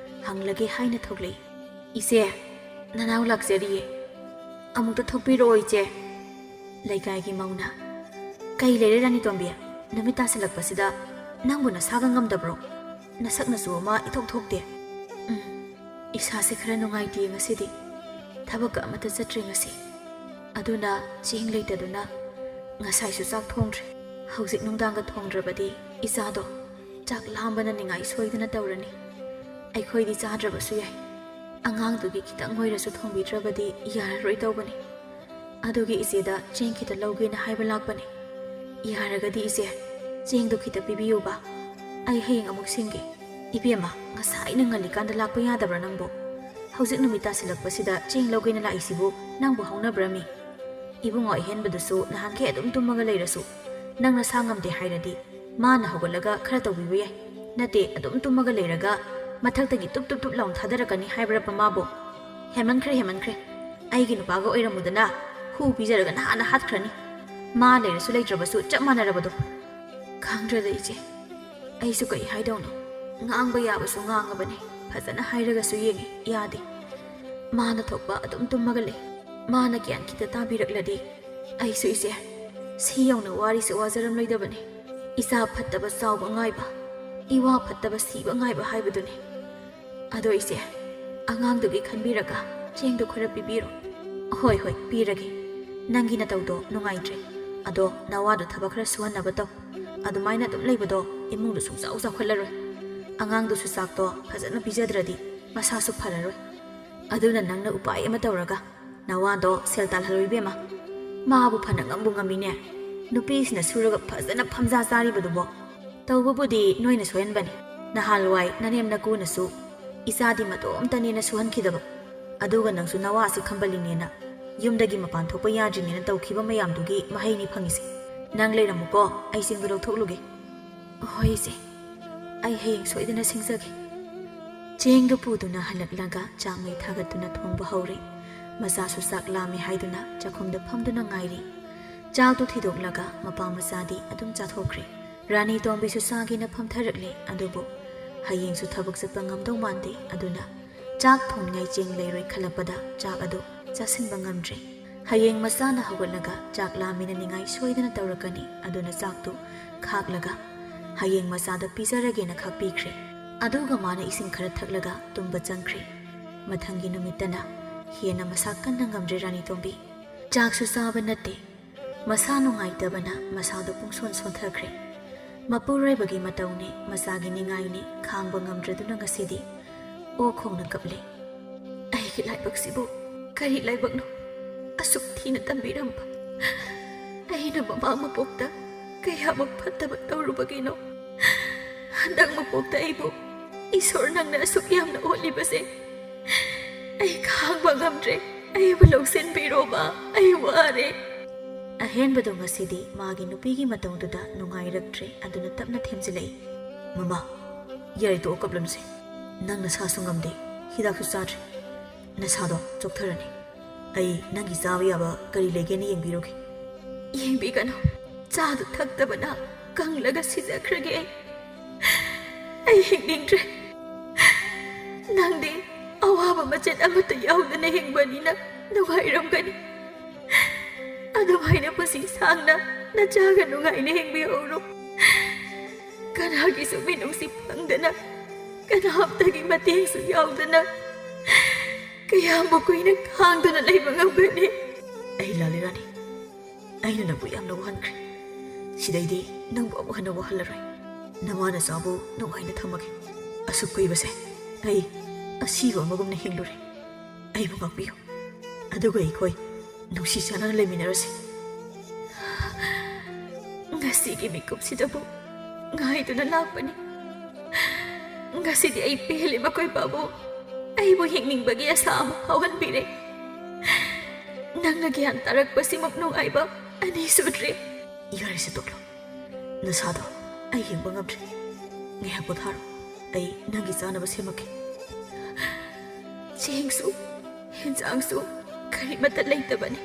ꯍꯪꯂꯒꯦ ꯍꯥꯏꯅ ꯊꯣꯛꯂꯛꯏ꯫ "ꯏꯆꯦ, ꯅꯅꯥꯎ ꯂꯥꯛꯆꯔꯤꯌꯦ꯫ ꯑꯃꯨꯛꯇ ꯊꯣꯛꯄꯤꯔꯛꯑꯣ ꯏꯆꯦ꯫" ꯂꯩꯀꯥꯏꯒꯤ ꯃꯧꯅ, "ꯀꯩ ꯂꯩꯔꯦ ꯔꯥꯅꯤ ꯇꯣꯝꯕꯤ? ꯅꯨꯃꯤꯠ ꯇꯥꯁꯤꯜꯂꯛꯄꯁꯤꯗ ꯅꯪꯕꯨ ꯅꯁꯥꯒ ꯉꯝꯗꯕ꯭ꯔꯣ? ꯅꯁꯛ ꯅꯆꯨ ꯑꯃ ꯏꯊꯣꯛ ꯊꯣꯛꯇꯦ꯫" "ꯎꯝ, ꯏꯁꯥꯁꯦ ꯈꯔ ꯅꯨꯡꯉꯥꯏꯇꯦ ꯉꯁꯤꯗꯤ꯫ ꯊꯕꯛꯀ ꯑꯃꯠꯇ ꯆꯠꯇ꯭ꯔꯦ ꯉꯁꯤ꯫ ꯑꯗꯨꯅ ꯆꯦꯡ ꯂꯩꯇꯗꯨꯅ ꯉꯁꯥꯏꯁꯨ ꯆꯥꯛ ꯊꯣꯡꯗ꯭ꯔꯦ꯫ ꯍꯧꯖꯤꯛ ꯅꯨꯡꯗꯥꯡꯒ ꯊꯣꯡꯗ꯭ꯔꯕꯗꯤ ꯏꯆꯥꯗꯣ ꯆꯥꯛ ꯂꯥꯝꯕꯅ ꯅꯤꯡꯉꯥꯏ ꯁꯣꯏꯗꯅ ꯇꯧꯔꯅꯤ꯫ ꯑꯩꯈꯣꯏꯗꯤ ꯆꯥꯗ꯭ꯔꯕꯁꯨ ꯌꯥꯏ꯫ ꯑꯉꯥꯡꯗꯨꯒꯤ ꯈꯤꯇꯪ ꯑꯣꯏꯔꯁꯨ ꯊꯣꯡꯕꯤꯗ꯭ꯔꯕꯗꯤ ꯌꯥꯔꯔꯣꯏ ꯇꯧꯕꯅꯤ꯫ ꯑꯗꯨꯒꯤ ꯏꯆꯦꯗ ꯆꯦꯡ ꯈꯤꯇ ꯂꯧꯒꯦꯅ ꯍꯥꯏꯕ ꯂꯥꯛꯄꯅꯤ꯫ ꯌꯥꯔꯒꯗꯤ ꯏꯆꯦ, ꯆꯦꯡꯗꯣ ꯈꯤꯇ ꯄꯤꯕꯤꯌꯨꯕ꯫ ꯑꯩ ꯍꯌꯦꯡ ꯑꯃꯨꯛ ꯁꯤꯟꯒꯦ꯫" "ꯏꯕꯦꯝꯃ, ꯉꯁꯥꯏꯅ ꯉꯜꯂꯤꯀꯥꯟꯗ ꯂꯥꯛꯄ ꯌꯥꯗꯕ꯭ꯔꯥ ꯅꯪꯕꯣ? ꯍꯧꯖꯤꯛ ꯅꯨꯃꯤꯠ ꯇꯥꯁꯤꯜꯂꯛꯄꯁꯤꯗ ꯆꯦꯡ ꯂꯧꯒꯦꯅ ꯂꯥꯛꯏꯁꯤꯕꯨ ꯅꯪꯕꯨ ꯍꯧꯅꯕ꯭ꯔꯥꯃꯤ? ꯏꯕꯨꯡꯉꯣ ꯑꯍꯦꯟꯕꯗꯨꯁꯨ ꯅꯍꯥꯟꯈꯩ ꯑꯗꯨꯝ ꯇꯨꯝꯃꯒ ꯂꯩꯔꯁꯨ, ꯅꯪ ꯅꯁꯥ ꯉꯝꯗꯦ ꯍꯥꯏꯔꯗꯤ ꯃꯥꯅ ꯍꯧꯒꯠꯂꯒ ꯈꯔ ꯇꯧꯕꯤꯕ ꯌꯥꯏ꯫ ꯅꯠꯇꯦ, ꯑꯗꯨꯝ ꯇꯨꯝꯃꯒ ꯂꯩꯔꯒ ꯃꯊꯛꯇꯒꯤ ꯇꯨꯞ ꯇꯨꯞ ꯇꯨꯞ ꯂꯥꯎꯅ ꯊꯥꯗꯔꯛꯀꯅꯤ ꯍꯥꯏꯕ꯭ꯔꯕ ꯃꯥꯕꯨ? ꯍꯦꯟꯃꯟꯈ꯭ꯔꯦ, ꯍꯦꯟꯃꯟꯈ꯭ꯔꯦ꯫ ꯑꯩꯒꯤ ꯅꯨꯄꯥꯒ ꯑꯣꯏꯔꯝꯃꯨꯗꯅ ꯍꯨ ꯄꯤꯖꯔꯒ ꯅꯍꯥꯟꯅ ꯍꯥꯠꯈ꯭ꯔꯅꯤ꯫ ꯃꯥ ꯂꯩꯔꯁꯨ ꯂꯩꯇ꯭ꯔꯕꯁꯨ ꯆꯞ ꯃꯥꯟꯅꯔꯕꯗꯣ꯫" "ꯈꯪꯗ꯭ꯔꯦꯗ ꯏꯆꯦ, ꯑꯩꯁꯨ ꯀꯩ ꯍꯥꯏꯗꯧꯅꯣ꯫ ꯉꯥꯡꯕ ꯌꯥꯕꯁꯨ ꯉꯥꯡꯉꯕꯅꯤ, ꯐꯖꯅ ꯍꯥꯏꯔꯒꯁꯨ ꯌꯦꯡꯉꯤ, ꯌꯥꯗꯦ꯫ ꯃꯥꯅ ꯊꯣꯛꯄ ꯑꯗꯨꯝ ꯇꯨꯝꯃꯒ ꯂꯩ꯫ ꯃꯥꯅ ꯒ꯭ꯌꯥꯟ ꯈꯤꯇ ꯇꯥꯕꯤꯔꯛꯂꯗꯤ꯫ ꯑꯩꯁꯨ ꯏꯆꯦ, ꯁꯤ ꯌꯧꯅ ꯋꯥꯔꯤꯁꯦ ꯋꯥꯖꯔꯝꯂꯣꯏꯗꯕꯅꯤ꯫ ꯏꯆꯥ ꯐꯠꯇꯕ ꯆꯥꯎꯕ ꯉꯥꯏꯕ, ꯏꯋꯥ ꯐꯠꯇꯕ ꯁꯤꯕ ꯉꯥꯏꯕ ꯍꯥꯏꯕꯗꯨꯅꯤ꯫ ꯑꯗꯣ ꯏꯆꯦ, ꯑꯉꯥꯡꯗꯨꯒꯤ ꯈꯟꯕꯤꯔꯒ ꯆꯦꯡꯗꯣ ꯈꯔ ꯄꯤꯕꯤꯔꯣ꯫ ꯍꯣꯏ, ꯍꯣꯏ, ꯄꯤꯔꯒꯦ꯫ ꯅꯪꯒꯤ ꯅꯇꯧꯗꯣ ꯅꯨꯡꯉꯥꯏꯇ꯭ꯔꯦ꯫ ꯑꯗꯣ ꯅꯋꯥꯗꯣ ꯊꯕꯛ ꯈꯔ ꯁꯨꯍꯟꯅꯕ ꯇꯧ꯫ ꯑꯗꯨꯃꯥꯏꯅ ꯑꯗꯨꯝ ꯂꯩꯕꯗꯣ ꯏꯃꯨꯡꯗꯣ ꯁꯨꯡꯆꯥꯎ ꯆꯥꯎꯈꯠꯂꯔꯣꯏ꯫ ꯑꯉꯥꯡꯗꯨꯁꯨ ꯆꯥꯛꯇꯣ ꯐꯖꯅ ꯄꯤꯖꯗ꯭ꯔꯗꯤ ꯃꯁꯥꯁꯨ ꯐꯔꯔꯣꯏ꯫ ꯑꯗꯨꯅ ꯅꯪꯅ ꯎꯄꯥꯏ ꯑꯃ ꯇꯧꯔꯒ ꯅꯋꯥꯗꯣ ꯁꯦꯜ ꯇꯥꯜꯍꯜꯂꯣ ꯏꯕꯦꯝꯃ꯫ ꯃꯥꯕꯨ ꯐꯅ ꯉꯝꯕꯨ ꯉꯝꯃꯤꯅꯦ꯫ ꯅꯨꯄꯤꯁꯤꯅ ꯁꯨꯔꯒ ꯐꯖꯅ ꯐꯝꯖꯥ ꯆꯥꯔꯤꯕꯗꯨꯕꯣ꯫ ꯇꯧꯕꯕꯨꯗꯤ ꯅꯣꯏꯅ ꯁꯣꯏꯍꯟꯕꯅꯤ꯫ ꯅꯍꯥꯟꯋꯥꯏ ꯅꯅꯦꯝ ꯅꯀꯨꯅꯁꯨ ꯏꯆꯥꯗꯤ ꯃꯇꯣꯝꯇꯅꯦꯅ ꯁꯨꯍꯟꯈꯤꯗꯕ꯫ ꯑꯗꯨꯒ ꯅꯪꯁꯨ ꯅꯋꯥꯁꯤ ꯈꯝꯕꯜꯂꯤꯅꯦꯅ ꯌꯨꯝꯗꯒꯤ ꯃꯄꯥꯟ ꯊꯣꯛꯄ ꯌꯥꯗ꯭ꯔꯤꯅꯦꯅ ꯇꯧꯈꯤꯕ ꯃꯌꯥꯝꯗꯨꯒꯤ ꯃꯍꯩꯅꯤ ꯐꯪꯉꯤꯁꯦ꯫ ꯅꯪ ꯂꯩꯔꯝꯃꯨꯀꯣ, ꯑꯩ ꯆꯦꯡꯗꯣ ꯂꯧꯊꯣꯛꯂꯨꯒꯦ꯫ ꯍꯣꯏ ꯏꯆꯦ, ꯑꯩ ꯍꯌꯦꯡ ꯁꯣꯏꯗꯅ ꯁꯤꯡꯖꯒꯦ꯫ ꯆꯦꯡꯗꯨ ꯄꯨꯗꯨꯅ ꯍꯜꯂꯛꯂꯒ ꯆꯥꯛ ꯃꯩ ꯊꯥꯒꯠꯇꯨꯅ ꯊꯣꯡꯕ ꯍꯧꯔꯦ꯫ ꯃꯆꯥꯁꯨ ꯆꯥꯛ ꯂꯥꯝꯃꯦ ꯍꯥꯏꯗꯨꯅ ꯆꯥꯛꯈꯨꯝꯗ ꯐꯝꯗꯨꯅ ꯉꯥꯏꯔꯤ꯫ ꯆꯥꯛꯇꯨ ꯊꯤꯗꯣꯛꯂꯒ ꯃꯄꯥ ꯃꯆꯥꯗꯤ ꯑꯗꯨꯝ ꯆꯥꯊꯣꯛꯈ꯭ꯔꯦ꯫ ꯔꯥꯅꯤ ꯇꯣꯝꯕꯤꯁꯨ ꯆꯥꯒꯦꯅ ꯐꯝꯊꯔꯛꯂꯦ, ꯑꯗꯨꯕꯨ ꯍꯌꯦꯡꯁꯨ ꯊꯕꯛ ꯆꯠꯄ ꯉꯝꯗꯧ ꯃꯥꯟꯗꯦ꯫ ꯑꯗꯨꯅ ꯆꯥꯛ ꯊꯣꯡꯅꯤꯡꯉꯥꯏ ꯆꯦꯡ ꯂꯩꯔꯣꯏ ꯈꯜꯂꯛꯄꯗ ꯆꯥꯛ ꯑꯗꯨ ꯆꯥꯁꯤꯟꯕ ꯉꯝꯗ꯭ꯔꯦ꯫ ꯍꯌꯦꯡ ꯃꯆꯥꯅ ꯍꯧꯒꯠꯂꯒ ꯆꯥꯛ ꯂꯥꯝꯃꯤꯅ ꯅꯤꯡꯉꯥꯏ ꯁꯣꯏꯗꯅ ꯇꯧꯔꯛꯀꯅꯤ, ꯑꯗꯨꯅ ꯆꯥꯛꯇꯨ ꯈꯥꯛꯂꯒ ꯍꯌꯦꯡ ꯃꯆꯥꯗ ꯄꯤꯖꯔꯒꯦꯅ ꯈꯥꯛꯄꯤꯈ꯭ꯔꯦ꯫ ꯑꯗꯨꯒ ꯃꯥꯅ ꯏꯁꯤꯡ ꯈꯔ ꯊꯛꯂꯒ ꯇꯨꯝꯕ ꯆꯪꯈ꯭ꯔꯦ꯫ ꯃꯊꯪꯒꯤ ꯅꯨꯃꯤꯠꯇꯅ ꯍꯦꯟꯅ ꯃꯁꯥ ꯀꯟꯅ ꯉꯝꯗ꯭ꯔꯦ ꯔꯥꯅꯤ ꯇꯣꯝꯕꯤ꯫ ꯆꯥꯛꯁꯨ ꯆꯥꯕ ꯅꯠꯇꯦ, ꯃꯁꯥ ꯅꯨꯡꯉꯥꯏꯇꯕꯅ ꯃꯁꯥꯗꯣ ꯄꯨꯡꯁꯣꯟ ꯁꯣꯟꯊꯈ꯭ꯔꯦ꯫ ꯃꯄꯨꯔꯣꯏꯕꯒꯤ ꯃꯇꯧꯅꯤ, ꯃꯆꯥꯒꯤ ꯅꯤꯡꯉꯥꯏꯅꯤ, ꯈꯥꯡꯕ ꯉꯝꯗ꯭ꯔꯗꯨꯅ ꯉꯁꯤꯗꯤ ꯑꯣ ꯈꯣꯡꯅ ꯀꯞꯂꯦ꯫ ꯑꯩꯒꯤ ꯂꯥꯏꯕꯛꯁꯤꯕꯨ ꯀꯔꯤ ꯂꯥꯏꯕꯛꯅꯣ ꯑꯁꯨꯛ ꯊꯤꯅ ꯇꯝꯕꯤꯔꯝꯕ? ꯑꯩꯅ ꯃꯃꯥꯡ ꯃꯄꯣꯛꯇ ꯀꯌꯥꯃꯨꯛ ꯐꯠꯇꯕ ꯇꯧꯔꯨꯕꯒꯤꯅꯣ? ꯍꯟꯗꯛ ꯃꯄꯣꯛꯇ ꯑꯩꯕꯨ ꯏꯁꯣꯔ ꯅꯪꯅ ꯑꯁꯨꯛ ꯌꯥꯝꯅ ꯑꯣꯠꯂꯤꯕꯁꯦ ꯑꯩ ꯈꯥꯡꯕ ꯉꯝꯗ꯭ꯔꯦ꯫ ꯑꯩꯕꯨ ꯂꯧꯁꯤꯟꯕꯤꯔꯣꯕ, ꯑꯩ ꯋꯥꯔꯦ꯫ ꯑꯍꯦꯟꯕꯗꯣ ꯉꯁꯤꯗꯤ ꯃꯥꯒꯤ ꯅꯨꯄꯤꯒꯤ ꯃꯇꯧꯗꯨꯗ ꯅꯨꯡꯉꯥꯏꯔꯛꯇ꯭ꯔꯦ, ꯑꯗꯨꯅ ꯇꯞꯅ ꯊꯦꯝꯖꯤꯜꯂꯛꯏ꯫ ꯃꯃꯥ, ꯌꯥꯔꯦ, ꯇꯣꯛꯑꯣ, ꯀꯞꯂꯅꯨꯁꯦ꯫ ꯅꯪ ꯅꯁꯥꯁꯨ ꯉꯝꯗꯦ, ꯍꯤꯗꯥꯛꯁꯨ ꯆꯥꯗ꯭ꯔꯤ꯫ ꯅꯁꯥꯗꯣ ꯆꯣꯛꯊꯔꯅꯤ꯫ ꯑꯩ ꯅꯪꯒꯤ ꯆꯥꯕ ꯌꯥꯕ ꯀꯔꯤ ꯂꯩꯒꯦꯅ ꯌꯦꯡꯕꯤꯔꯨꯒꯦ꯫ ꯌꯦꯡꯕꯤꯒꯅꯨ, ꯆꯥꯗꯨ ꯊꯛꯇꯕꯅ ꯀꯪꯂꯒ ꯁꯤꯖꯈ꯭ꯔꯒꯦ ꯑꯩ꯫ ꯑꯩ ꯍꯤꯡꯅꯤꯡꯗ꯭ꯔꯦ꯫ ꯅꯪꯗꯤ ꯑꯋꯥꯕ ꯃꯆꯦꯠ ꯑꯃꯠꯇ ꯌꯥꯎꯗꯅ ꯍꯤꯡꯕꯅꯤꯅ ꯅꯨꯡꯉꯥꯏꯔꯝꯒꯅꯤ꯫ ꯑꯗꯨꯃꯥꯏꯅ ꯄꯨꯟꯁꯤ ꯁꯥꯡꯅ ꯅꯆꯥꯒ ꯅꯨꯡꯉꯥꯏꯅ ꯍꯤꯡꯕꯤꯍꯧꯔꯣ꯫ ꯀꯅꯥꯒꯤꯁꯨ ꯃꯤꯅꯨꯡꯁꯤ ꯐꯪꯗꯅ, ꯀꯅꯥꯝꯇꯒꯤ ꯃꯇꯦꯡꯁꯨ ꯌꯥꯎꯗꯅ ꯀꯌꯥꯝꯕꯨ ꯀꯨꯏꯅ ꯈꯥꯡꯗꯨꯅ ꯂꯩꯕ ꯉꯝꯒꯅꯤ? ꯑꯩ ꯂꯥꯜꯂꯦ ꯔꯥꯅꯤ, ꯑꯩꯅ ꯅꯪꯕꯨ ꯌꯥꯝꯅ ꯋꯥꯍꯟꯈ꯭ꯔꯦ꯫ ꯁꯤꯗꯩꯗꯤ ꯅꯪꯕꯨ ꯑꯃꯨꯛ ꯍꯟꯅ ꯋꯥꯍꯜꯂꯔꯣꯏ꯫ ꯅꯃꯥ ꯅꯆꯥꯕꯨ ꯅꯨꯡꯉꯥꯏꯅ ꯊꯝꯃꯒꯦ꯫ ꯑꯁꯨꯛ ꯀꯨꯏꯕꯁꯦ ꯑꯩ ꯑꯁꯤꯕ ꯑꯃꯒꯨꯝꯅ ꯍꯤꯡꯂꯨꯔꯦ꯫ ꯑꯩꯕꯨ ꯉꯥꯛꯄꯤꯌꯨ꯫ ꯑꯗꯨꯒ ꯑꯩꯈꯣꯏ ꯅꯨꯡꯁꯤ ꯆꯥꯟꯅꯅ ꯂꯩꯃꯤꯟꯅꯔꯁꯤ꯫ ꯉꯁꯤꯒꯤ ꯃꯤꯀꯨꯞꯁꯤꯗꯕꯨ ꯉꯥꯏꯗꯨꯅ ꯂꯥꯛꯄꯅꯤ꯫ ꯉꯁꯤꯗꯤ ꯑꯩ ꯄꯦꯜꯂꯦ, ꯃꯈꯣꯏ ꯄꯥꯕꯨꯡ꯫ ꯑꯩꯕꯨ ꯍꯤꯡꯅꯤꯡꯕꯒꯤ ꯑꯁꯥ ꯑꯃ ꯐꯥꯎꯍꯟꯕꯤꯔꯦ꯫ ꯅꯪꯅ ꯒ꯭ꯌꯥꯟ ꯇꯥꯔꯛꯄꯁꯤꯃꯨꯛ ꯅꯨꯡꯉꯥꯏꯕ ꯑꯅꯤ ꯁꯨꯗ꯭ꯔꯤ꯫ ꯌꯥꯔꯦꯁꯦ, ꯇꯣꯛꯂꯣ꯫ ꯅꯁꯥꯗꯣ ꯑꯩ ꯌꯦꯡꯕ ꯉꯝꯗ꯭ꯔꯦ꯫ ꯉꯥꯏꯍꯥꯛ ꯄꯣꯊꯥꯔꯣ꯫ ꯑꯩ ꯅꯪꯒꯤ ꯆꯥꯅꯕ ꯁꯦꯝꯃꯛꯀꯦ꯫ ꯆꯦꯡꯁꯨ, ꯍꯦꯟꯖꯥꯡꯁꯨ ꯀꯔꯤꯃꯠꯇ ꯂꯩꯇꯕꯅꯤ꯫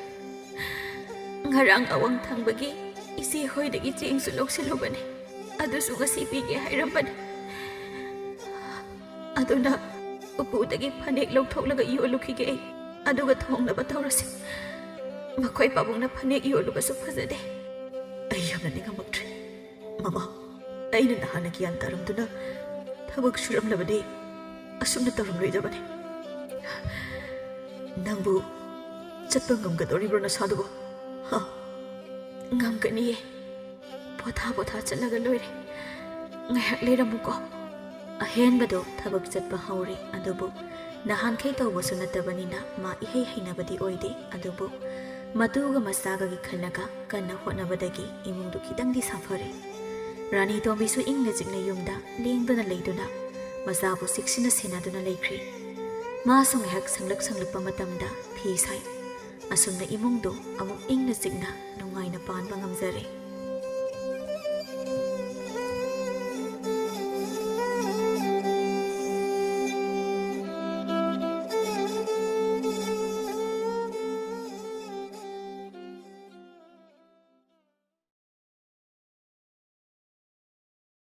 ꯉꯔꯥꯡ ꯑꯋꯥꯡ ꯊꯪꯕꯒꯤ ꯏꯆꯦ ꯍꯣꯏꯗꯒꯤ ꯆꯦꯡꯁꯨ ꯂꯧꯁꯤꯜꯂꯨꯕꯅꯤ꯫ ꯑꯗꯨꯁꯨ ꯉꯁꯤ ꯄꯤꯒꯦ ꯍꯥꯏꯔꯝꯕꯅꯤ꯫ ꯑꯗꯨꯅ ꯎꯄꯨꯗꯒꯤ ꯐꯅꯦꯛ ꯂꯧꯊꯣꯛꯂꯒ ꯌꯣꯜꯂꯨꯈꯤꯒꯦ ꯑꯩ꯫ ꯑꯗꯨꯒ ꯊꯣꯡꯅꯕ ꯇꯧꯔꯁꯤ꯫ ꯃꯈꯣꯏ ꯄꯥꯕꯨꯡꯅ ꯐꯅꯦꯛ ꯌꯣꯜꯂꯨꯕꯁꯨ ꯐꯖꯗꯦ꯫ ꯑꯩ ꯌꯥꯝꯅ ꯅꯤꯡꯉꯝꯃꯛꯇ꯭ꯔꯦ꯫ ꯃꯃꯥ, ꯑꯩꯅ ꯅꯍꯥꯟꯅ ꯒ꯭ꯌꯥꯟ ꯇꯥꯔꯝꯗꯨꯅ ꯊꯕꯛ ꯁꯨꯔꯝꯂꯕꯗꯤ ꯑꯁꯨꯝꯅ ꯇꯧꯔꯝꯂꯣꯏꯗꯕꯅꯤ꯫ ꯅꯪꯕꯨ ꯆꯠꯄ ꯉꯝꯒꯗꯧꯔꯤꯕ꯭ꯔꯣ ꯅꯁꯥꯗꯨꯕꯨ? ꯍꯥ? ꯉꯝꯒꯅꯤꯌꯦ꯫ ꯄꯣꯊꯥ ꯄꯣꯊꯥ ꯆꯠꯂꯒ ꯂꯣꯏꯔꯦ꯫ ꯉꯥꯏꯍꯥꯛ ꯂꯩꯔꯝꯃꯨꯀꯣ꯫ ꯑꯍꯦꯟꯕꯗꯣ ꯊꯕꯛ ꯆꯠꯄ ꯍꯧꯔꯦ, ꯑꯗꯨꯕꯨ ꯅꯍꯥꯟꯈꯩ ꯇꯧꯕꯁꯨ ꯅꯠꯇꯕꯅꯤꯅ ꯃꯥ ꯏꯍꯩ ꯍꯩꯅꯕꯗꯤ ꯑꯣꯏꯗꯦ꯫ ꯑꯗꯨꯕꯨ ꯃꯇꯨꯒ ꯃꯆꯥꯒꯒꯤ ꯈꯜꯂꯒ ꯀꯟꯅ ꯍꯣꯠꯅꯕꯗꯒꯤ ꯏꯃꯨꯡꯗꯨ ꯈꯤꯇꯪꯗꯤ ꯁꯥꯐꯔꯦ꯫ ꯔꯥꯅꯤ ꯇꯣꯝꯕꯤꯁꯨ ꯏꯪꯅ ꯆꯤꯛꯅ ꯌꯨꯝꯗ ꯂꯦꯡꯗꯅ ꯂꯩꯗꯨꯅ ꯃꯆꯥꯕꯨ ꯆꯦꯛꯁꯤꯟꯅ ꯁꯦꯟꯅꯗꯨꯅ ꯂꯩꯈ꯭ꯔꯦ꯫ ꯃꯥꯁꯨ ꯉꯥꯏꯍꯥꯛ ꯁꯪꯂꯛ ꯁꯪꯂꯛꯄ ꯃꯇꯝꯗ ꯐꯤ ꯁꯥꯏ꯫ ꯑꯁꯨꯝꯅ ꯏꯃꯨꯡꯗꯨ ꯑꯃꯨꯛ ꯏꯪꯅ ꯆꯤꯛꯅ ꯅꯨꯡꯉꯥꯏꯅ ꯄꯥꯟꯕ ꯉꯝꯖꯔꯦ꯫